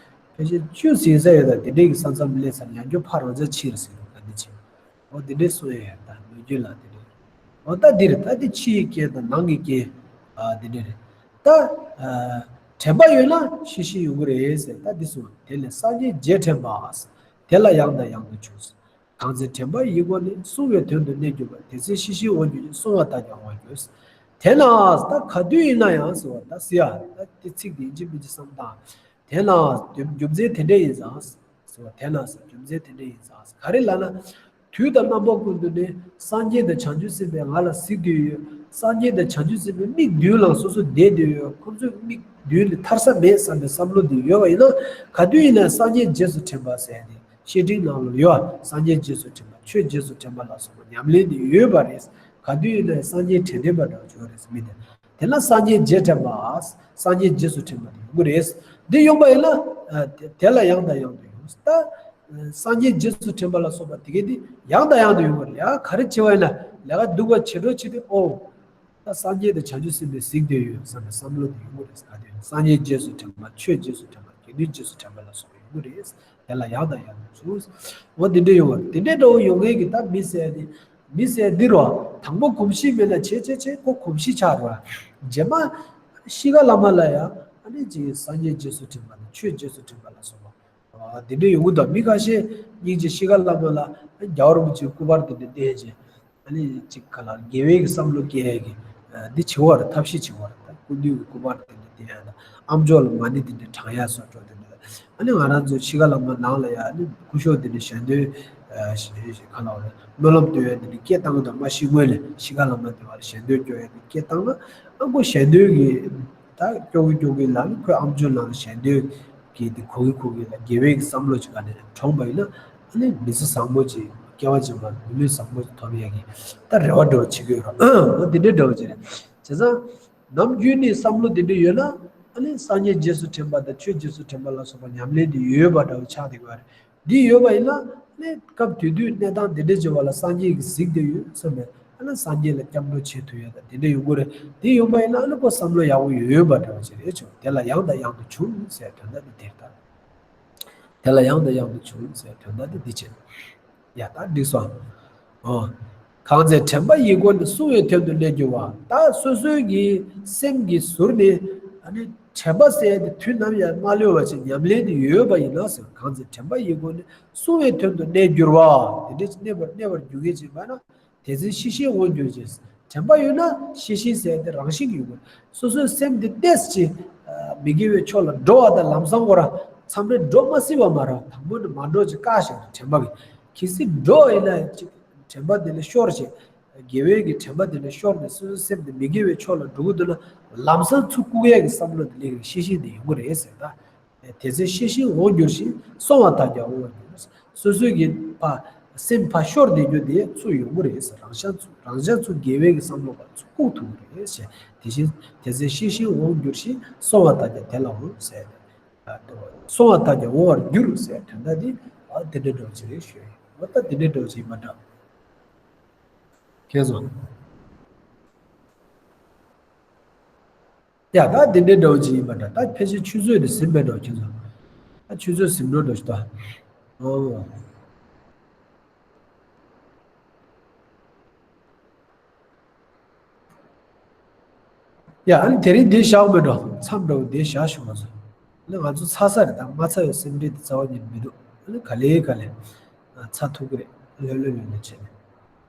ཕལ་ཆེར་བཅུ་ཟིན་ས་ཡོད་ད། དེ་འདྲའི་གི་ས་མཚམས་སླེབས་ས་ཡང་སྐྱོ་ཕར་རང་ཅག་ཕྱིར་ཟེར་རོ། དགའ་ལྡན་ཕྱིར། འོ་དེ་འདྲའི་གསུང་ཡ་ཡོད་ད་ལོ་རྒྱུས་ལ་དེ་འདྲའི། འོ་ད་འདིར་ད་འདི་ཕྱི་ཡི་རྐྱེན་དང་ནང་གི་རྐྱེན། ཨ་དེ་འདྲ་རེད། ད་ཨ་དྲན་པ་ཡོད་ན་ཤེས་བཞིན་ཡོང་གི་རེད་ཟེར། ད་འདི་གསུང་། དེ་ལས་སངས་རྒྱས་རྗེས་དྲན་པ། དེ་ལ་ཡང་དང་ཡང་དུ་འབྱུང་། གང་ཚེ་དྲན་པ་ཡི་སྒོ་ནས། བསྲུང་བའི་དོན་དུ་གནས་གྱུར་པ། དེ་ཚེ་ཤེས་བཞིན་འོང་འགྱུར་ཞིང་། བསྲུང་བ་དག་ཀྱང་འོང་འགྱུར། དེས་ན་ད་ག་དུས་ཡིན་ན་ཡང་ཟེར་བ་ད་ཟེར་ཡ། ད་དེ་ཚིག་དེ་ཡིན་གཅིག་མིན་གཅིག་བསམ་བློ་བཏང་། དེས་ན་རྒྱུ་མཚན་དེ་འདྲ་ཡིན་ཙང་ཟེར་བ། དེས་ན་ཟེར་རྒྱུ་མཚན་དེ་འདྲ་ཡིན་ཙང་ཟེར། ག་རེ་ལབ་ན། དུས་དང་རྣམ་པ་ཀུན་ཏུ་ནི་སངས་རྒྱས་དང་བྱང་ཆུབ་སེམས་དཔའི་ང་ལ་གཟིགས་བསྡད་ཡོད། སངས་རྒྱས་དང་བྱང་ཆུབ་སེམས་དཔའི་མིག་མདུན་ལ་སོ་སོ་བསྡད་བསྡད་ཡོད། ཁོང་ཚོའི་མིག་མདུན་ལས་ཐར་ས་མེད་བསམ་པའི་བསམ་བློ་འདི་ཡོད་པ་ཡིན་ན། ག་དུས་ཡིན་ན་སངས་རྒྱས་རྗེས་སུ་དྲན་པ་ཟེར་ཏེ། བཤེས་སྤྲིང་ནང་ལོགས་ཡོད། སངས་རྒྱས་རྗེས་སུ་དྲན་པ། ཆོས་རྗེས་སུ་དྲན་པ་ལ་སོགས་པ་ཉམས་ལེན་འདི་ཡོད་པ་རེད། ག་དུས་ཡིན་ན་སངས་རྒྱས་དྲན་དྲན་པ་འདྲ་བོ་ཅིག་ཡོད་རེད་ཟེར་མི་འདི། དེ་ལ་སངས་རྒྱས་རྗེས་དྲན་པ། སངས་རྒྱས་རྗེས་སུ་དྲན་པ་དེ་ཡོང་གི་རེད། འདི་ཡོང་པ་ཡིན་ན། ཨ་དེ་དེ་ལ་ཡང་དང་ཡང་དུ་ཡོང་། ད་སངས་རྒྱས་རྗེས་སུ་དྲན་པ་ལ་སོགས་པ་དེ་གས་འདི་ཡང་དང་ཡང་དུ་ཡོང་གི་རེད། ཡང་ག་རེ་བྱེད་པ་ཡིན་ན། ལས་ཀ་སྡུག་པ་བྱེད་འགྲོ་བྱེད་དུས། ཨོ་ད་སངས་རྒྱས་དང་བྱང་ཆུབ་སེམས་དཔའི་གཟིགས་བསྡད་ཡོད་བསམ་པའི་བསམ་བློ་དེ་ཡོང་གི་རེད། ག་དུས་སངས་རྒྱས་རྗེས་སུ་དྲན་པ། ཆོས་རྗེས་སུ་དྲན་པ། དགེ་འདུན་རྗེས་སུ་དྲན་པ་ལ་སོགས་པ་ཡོང་གི་རེད། དེ་ལ་ཡང་དང་ཡང་དུ་འབྱུང་། འོ་དེ་འདྲ་ཡོང་བ་དེ་འདྲ་འདྲ་བོ་ཡོང་མཁན་གྱི་ད་མི་ཟེར་དེ། མི་ཟེར་འདི་རོ། དང་པོ་གོམས་གཤིས་མེད་ན་བྱེད་བྱེད་བྱེད་ཁོ་གོམས་གཤིས་ཆགས་རོ། རྗེས་མ་ཤི་ཁ་ལ་མ་ལ་ཡ་ཨ་ནི་ཅིག་སངས་རྒྱས་རྗེས་སུ་དྲན་པ་དང་ཆོས་རྗེས་སུ་དྲན་པ་ལ་སོགས་པ། ཨ་དེ་འདྲ་ཡོང་གི་འདུག་མི་ཁ་ཤས་སྙིང་རྗེ་ཤི་ཁ་ལ་མ་ལ་རྒྱལ་བ་རིན་པོ་ཆེའི་སྐུ་པར་དེ་འདྲ་བསྟན་བྱས། ཨ་ནི་ཅིག་ག་ལ་དགེ་བའི་གི་བསམ་བློ་སྐྱེ་ཡ་གི་འདི་བྱེད་དགོས་རེད། ཐབས་ཤེས་བྱེད་དགོས་རེད། ད་སྐུ་མདུན་གྱི་སྐུ་པར་དེ་འདྲ་བསྟན་ཡ་དང་། ཨ་མཆོག་ལ་མ་ཎི་དེ་འདྲ་བགྲང་ཡ་སོགས་འགྲོ་དེ་འདྲ། ཨ་ནི་ང་རང་ཚོ་ཤི་ཁ་ལ་མ་ནང་ལ་ཡ་ཨ་ནི་སྐུ་ཞབས་དེ་འདྲ་ཞལ་འདོན་ག་ལ་བ་རེད། སྨོན་ལམ་སྟོན་ཡ་དེ་འདྲ་སྐད་བཏང་གི་འདུག་མ་ཤི་སྔོན་ལ་ཤི་ཁ་ལ་མ་དེ་བ་ལ་ཞལ་འདོན་སྐྱོར་ཡ་དེ་སྐད་བཏང་ན། ཨ་ཁོ་ཞལ་འདོན་གི་ད་སྐྱོར་གི་སྐྱོར་གི་ལ་ནི་ཁོས་ཨ་མཆོག་ནང་ལ་ཞལ་འདོན་གི་དེ་གོ་གི་གོ་གི་ལ་དགེ་བའི་གི་བསམ་བློ་ཅིག་ག་ནས་དྲངས་པ་ཡིན་ན། ཨ་ནི་མི་ཚེ་བཟང་པོ་ཅིག་སྐྱེ་བ་ཅིག་མ་མི་ལུས་བཟང་པོ་ཅིག་ཐོབ་ཡ་གི་ད་རེ་བ་འདྲ་བོ་བྱེད་ཀྱི་ཡོད་ར། འོ་དེ་འདྲའི་འདྲ་བོ་ཅིག་རེད། བྱས་ཙང་ནམ་རྒྱུན་ནས་བསམ་བློ་དེ་འདྲ་ཡོད་ན། ཨ་ནི་སངས་རྒྱས་རྗེས་སུ་དྲན་པ་དང་ཆོས་རྗེས་སུ་དྲན་པ་ལ་སོགས་པ་ཉམས་ལེན་དེ་ཡོད་པ་འདྲ་བོ་ཆགས་བསྡད་ཀྱི་ཡོད་རེད། འདི་ཡོད་པ་ཡིན་ན། ཨ་ནི་སྐབས་དེ་དུས་གནས་སྟངས་དེ་འདྲ་བྱེད་པ་ལ་སངས་རྒྱས་ཀྱིས་གཟིགས་བསྡད་ཡོད་བསམ་པས། ཨ་ནི་སངས་རྒྱས་ལ་སྐྱབས་འགྲོ་བྱེད་ཐུབ་ཡ་དང་དེ་འདྲ་ཡོང་གི་རེད། དེ་ཡོང་པ་ཡིན་ན་ཨ་ནི་ཁོ་བསམ་བློ་ཡག་པོ་ཡོད་པ་འདྲ་བོ་ཅིག་རེད་ཆོག་དེ་ལ་ཡང་དང་ཡང་དུ་འབྱུང་ཟེར་དོན་དག་འདི་དེ་ལྟར། དེ་ལ་ཡང་དང་ཡང་དུ་འབྱུང་ཟེར་དོན་དག་འདི་འདི་བྱེད། ཡ་ད་འགྲིག་སོང་། ཨོ། གང་ཚེ་དྲན་པ་ཡི་སྒོ་ནས། བསྲུང་བའི་དོན་དུ་གནས་གྱུར་པ། ད་སོ་སོའི་གི་སེམས་ཀྱི་ཟུར་ནས་ཨ་ནི་དྲན་པ་ཟེར་དེ་དུས་ནམ་ཡང་མ་ལུས་པ་ཞིག་ཉམས་ལེན་དུ་ཡོད་པ་ཡིན་ན་ཟེར། གང་ཚེ་དྲན་པ་ཡི་སྒོ་ནས། བསྲུང་བའི་དོན་དུ་གནས་གྱུར་པ། དེ་འདྲ་གནས་པར་གནས་པར་འགྱུར་མཁན་ཅིག་མ་ན། དེ་ཚེ་ཤེས་བཞིན་འོང་འགྱུར་ཞེས། དྲན་པ་ཡོད་ན་ཤེས་བཞིན་ཟེར་དེ་རང་བཞིན་གྱིས་ཡོང་གི། སོ་སོའི་སེམས་འདི་ཏོག་ཙམ་ཅིག་མི་དགེ་བའི་ཕྱོགས་ལ་འགྲོ་བ་དང་ལམ་སང་ཁོ་རང་མཚམས་རེ་འགྲོ་མ་སྲིད་པ་མ་རེད། དང་པོ་ནས་མ་འགྲོ་ཅིག་བཀག་བཞག་དྲན་པ་གིས། གལ་སྲིད་འགྲོ་བ་ཡིན་ན་ཅིག་དྲན་པ་འདི་ནས་ཤོར་ཞིང་། དགེ་བའི་གི་དྲན་པ་འདི་ནས་ཤོར་ནས་སོ་སོའི་སེམས་འདི་མི་དགེ་བའི་ཕྱོགས་ལ་འགྲོ་གི་འདུག་ན། ལམ་སང་ཚུར་བཀུག་ཡས་ཀྱི་བསམ་བློ་འདི་སླེབས་ཤེས་བཞིན་དེ་ཡོང་གི་རེད་ཟེར་ད། དེ་ཚེ་ཤེས་བཞིན་འོང་འགྱུར་ཞིང་། བསྲུང་བ་དག་ཀྱང་འོང་བར་འགྱུར། སོ་སོའི་གི་ཕ་སེམས་ཕ་ཤོར་བསྡད་རྒྱུ་དེ་ཚུར་ཡོང་གི་རེད་ཟེར། རང་ཤ་ཚུར་རང་ཤ་ཚུར་དགེ་བའི་གི་བསམ་བློ་བ་ཚུར་བཀུག་ཐུབ་ཀྱི་རེད་ཟེར། དེ་བཞིན་དེ་ཚེ་ཤེས་བཞིན་འོང་འགྱུར་ཞིང་། བསྲུང་བ་དག་ཀྱང་དེ་ལ་འོང་ཟེར། བསྲུང་བ་དག་ཀྱང་འོང་བར་འགྱུར་ཟེར་དོན་དག་འདི་ཨ་དེ་འདྲ་འདྲ་བོ་ཅིག་རེད་ཞུ་ཡ་ཡིན། འོ་ད་དེ་འདྲ་འདྲ་བོ་ཅིག་ཡིན་པ་འདྲ། མཁྱེན་སོང་། ཡ་ད་དེ་འདྲའི་འདྲ་བོ་ཅིག་ཡིན་པ་འདྲ། ད་ཕལ་ཆེར་ཆུ་ཚོད་དེ་ཟིན་པའི་འདྲ་བོ་ཁྱེད་ཚོ། ད་ཆུ་ཚོད་ཟིན་འགྲོ་འདྲ་ཞིག་ད། ཨོ། ཡ་ཨ་ནི་དེ་རིང་འདི་བཞག་མེད་འགྲོ། མཚམས་འདྲ་བོ་འདི་བཞག་ཞུ་མ་སོང་། ཨ་ནི་ང་ཚོ་ཚར་ས་རེད། ད་མ་ཚར་བའི་སེམས་ཁྲལ་དེ་རྩ་བ་ཉིད་མི་འདུག་ཨ་ནི་ག་ལེ་ག་ལེ། ཚར་ཐུབ་ཀྱི་རེད། ལྷོད་ལྷོད་ལྷོད་ལྷོད་བྱས་ནས།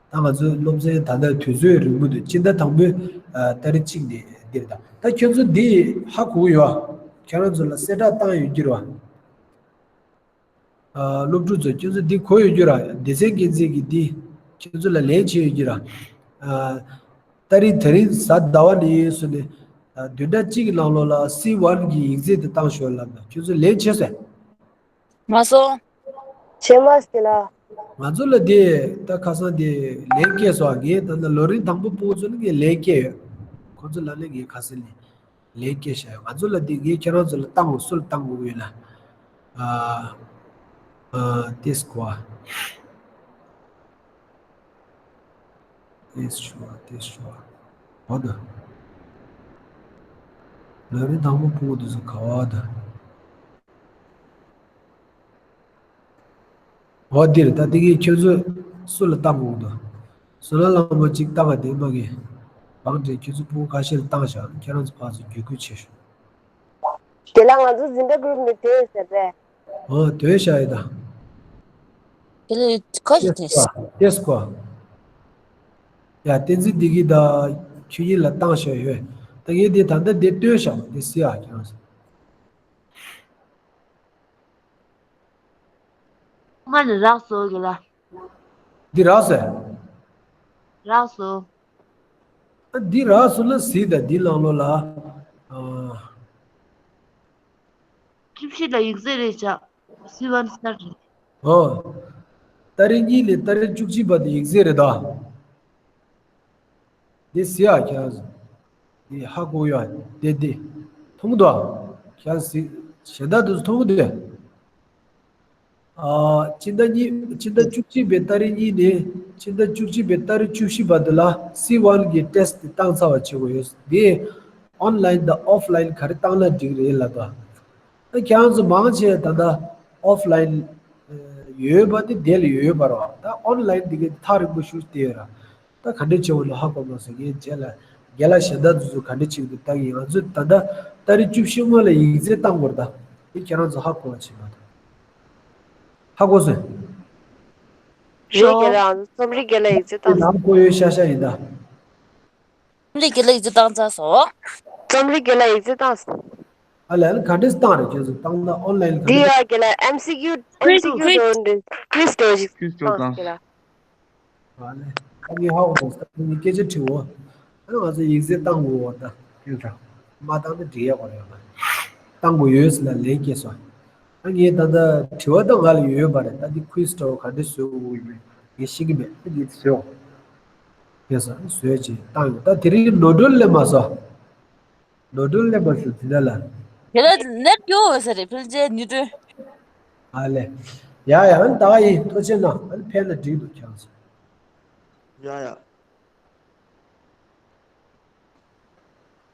ད་ང་ཚོའི་སློབ་ཚན་ད་ལྟ་དུས་ཚོད་རིང་པོ་འདུག་སྤྱི་ཟླ་དང་པོའི་ཨ་ཏ་རིག་གཅིག་ནས་འདིར་ད། ད་ཁྱོད་ཚོ་འདི་ཧ་གོ་གི་ཡོད། ཁྱེད་རང་ཚོ་ལ་གསལ་བསྒྲགས་བཏང་ཡོད་ཀྱི་རེད་བ། ཨ་སློབ་ཕྲུག་ཚོ་ཁྱོད་ཚོ་འདི་གོ་ཡོད་ཀྱི་རེད། སྡེ་ཚན་འགན་འཛིན་གྱིས་འདི་ཁྱོད་ཚོ་ལ་ལན་བྱས་ཡོད་ཀྱི་རེད། ཨ་ཏ་རིག་དེ་རིང་གཟའ་ཟླ་བ་ནས་བཟུང་ནས་ཨ་བདུན་ཕྲག་གཅིག་གི་ནང་ལོགས་ལ་སི་ཝན་གྱི་ཡིག་ཚད་དེ་བཏང་ཤོག་ལབ་ན་ཁྱོད་ཚོ་ལན་བྱས་སོང་། མ་སོང་། བྱས་མ་སོང་ལ། ང་ཚོ་ལ་དེ་ད་ཁ་སང་དེ་ལན་སྐྱེལ་སོང་། ངས་ད་ལྟ་ལོ་རིམ་དང་པོ་ཕྲུ་གུ་ཚོ་ལ་ངས་ལན་སྐྱེལ་ཡོད། ཁོ་ཚོ་ལ་ནི་ངས་ཁ་སང་ལན་ལན་སྐྱེལ་བཞག་ཡོད། ང་ཚོ་ལ་དེ་ངས་ཁྱེད་རང་ཚོ་ལ་བཏང་དགོས། སུ་ལ་བཏང་དགོས་ཡོད་ན། ཨ་ཨ་ཏེས་ཀོ་ཨ། ཏེས་ཤོ་ཨ་ཏེས་ཤོ་ཨ། འོ་ན། ལམ་རིམ་དང་པོ་ཕུལ་དགོས་འདུག་ཟེར་ག་བ་དང་། འོ་འདིར་ད་འདི་གིས་ཁྱོད་ཚོས་སུ་ལ་བཏང་དགོས་འདུག་བསོད་ནམས་གླང་པོ་གཅིག་བཏང་བ་དེ་མ་གི་བང་སྒྲིག་ཁྱོད་ཚོ་ཕྲུ་གུ་ཁ་ཤས་ལ་བཏང་བཞག་ཁྱེད་རང་ཚོ་ཕར་ཚུར་བརྒྱུད་སྐུལ་བྱེད་ཤོག་དེ་ལ་ང་ཚོ་འཛིན་གྲྭ་གུ་རུབ་ནས་དོན་ཟེར་རེད། འོ་དོན་བཞག་ཡོད་ད། དེ་ལས་ཁ་ཤས་དེ། ཡེས་གོ། ཡ་བསྟན་འཛིན་བདེ་སྐྱིད་ད་ཁྱོད་ཉིད་ལ་བཏང་བཞག་ཡོད། ད་ངས་དེ་ད་ལྟ་དེ་སྟོན་བཞག་དེ་སི་ཡ་ཁྱེད་རང་ཚོ། མ་ནི་རག་སོ་གི་ལ། འདི་རག་སོ། རག་སོ། ཨ་འདི་རག་སོ་ལ་གཟིགས་དང་འདི་ནང་ལོགས་ལ། ཨ། བཅུ་བཞི་ལ་ཡིག་ཚད་རེད་བཞག་སི་ཝན་སི་ཊར་རེད། ཨོ། ཏ་རིག་གཉིས་ནས་ཏ་རིག་བཅུ་གཅིག་བར་དུ་ཡིག་ཚད་རེད་ད། འདི་གཟིགས་ཨ་ཁྱེད་རང་ཚོ། འདི་ཧ་གོ་ཡོད་ཨ། དེ་འདི། མཐོང་གི་འདུག་ཨ། ཁྱེད་རང་གཟིགས་གཞན་དག་དེ་ཚོ་མཐོང་གི་འདུག་ཨ། ཨ། སྤྱི་ཟླ་གཉིས། སྤྱི་ཟླ་བཅུ་གཅིག་པའི་ཏ་རིག་གཉིས་ནས་སྤྱི་ཟླ་བཅུ་གཅིག་པའི་ཏ་རིག་བཅུ་བཞི་བར་དུ་ལ་སི་ཝན་གི་ཊེ་སི་ཊི་དེ་བཏང་ཚར་བ་བྱེད་དགོས་ཡོད། འདི་ཨོན་ལ་ཡིན་དང་ཨོཕ་ལ་ཡིན་ག་རེ་བཏང་ན་འགྲིག་རེད་ལབ་དང་། ད་ཁྱེད་རང་ཚོ་མང་ཆེ་ད་ལྟ་ཨོཕ་ལ་ཡིན་ཡོད་པ་དེ་དེ་ལ་ཡོད་པ་རེད་བ། ད་ཨོན་ལ་ཡིན་འདི་གའི་ཐག་རིང་པོ་ཞིག་བལྟས་ཡོད་ར། ད་ག་འདྲ་བྱེད་དགོས་ལ་ཧ་གོ་མ་སོང་། ངས་རྗེས་ལ་རྒན་ལགས་གཞན་དག་དེ་ཚོ་ག་འདྲ་བྱེད་ཀྱི་འདུག་ལྟ་གི་ཡིན། ང་ཚོས་ད་ལྟ་ཏ་རིག་བཅུ་བཞི་སྔོན་ལ་ཡིག་ཚད་བཏང་དགོས་རེད་ད། དེ་ཁྱེད་རང་ཚོ་ཧ་གོ་བ་བྱེད་མ་ཐུབ། ཧ་གོ་སོང་། རེད་རྒན་ལགས། རྩོམ་རིག་རྒན་ལགས་ཡིག་ཚད་བཏང་སོང་། ནང་གོ་ཡོད་ཤ་ཤ་ཡིན་ད། རྩོམ་རིག་རྒན་ལགས་ཡིག་ཚད་བཏང་ཚར་སོང་། རྩོམ་རིག་རྒན་ལགས་ཡིག་ཚད་བཏང་སོང་། ཨ་ལས། ཨ་ལས་ག་འདྲས་བཏང་རེད། ཁྱོད་ཚོ་བཏང་ན་ཨོན་ལ་ཡིན་ག་འདི་འདྲས། ཡ་རྒན་ལགས། ཨེམ་སི་ཀིའུ། ཨེམ་སི་ཀིའུ་འགྲོ་འདི་ཀུའིཛ་འགྲོ་ཞིག་ཀུའིཛ་འགྲོ་བཏང་བཏང་། རྒན་ལགས། ཨ་ལས། ཨ་ངས་ཧ་གོ་སོང་། ངས་སྐད་ཆ་དྲི་འོ། ཨ་ང་ཚོ་ཡིག་ཚད་བཏང་དགོས་འོ་ད། ཁྱོད་ཚོ་མ་བཏང་ན་འགྲིག་ཡག་པོ་རེད་ཡོད་པ། བཏང་དགོས་ཡོད་ཟེར་ལ་ལན་སྐྱེལ་སོང་། ཨ་ངས་ད་ལྟ་དྲི་བ་ད་ང་ལ་ཡོད་ཡོད་པ་རེད། ད་འདི་ཀུའིཛ་འདྲ་བོ་ག་འདྲས་བཟོ་དགོས་ཡོད་མེད་ངས་ཤེས་ཀྱི་མེད། ཨ་འདི་བཟོས་འོ། ཡོད་ས་བཟོས་ཅིག་བཏང་ཡོད། ད་དེ་རིང་ནོར་འཁྲུལ་སླེབས་མ་སོང་། ནོར་འཁྲུལ་སླེབས་མ་སོང་དེ་འདྲ་ལ། དེ་ལ་ནེཊ་སྐྱོ་བ་ས་རེད། ཕལ་ཆེར་ནིའུ་ཊོན། ཨ་ལས། ཡ་ཡ། ཨ་ནི་ད་ག་ཡིན། ཐུགས་རྗེ་གནང་། ཨ་ནི་ཕན་ན་འགྲིག་འདུག་ཁྱེད་རང་ཚོ། ཡ་ཡ།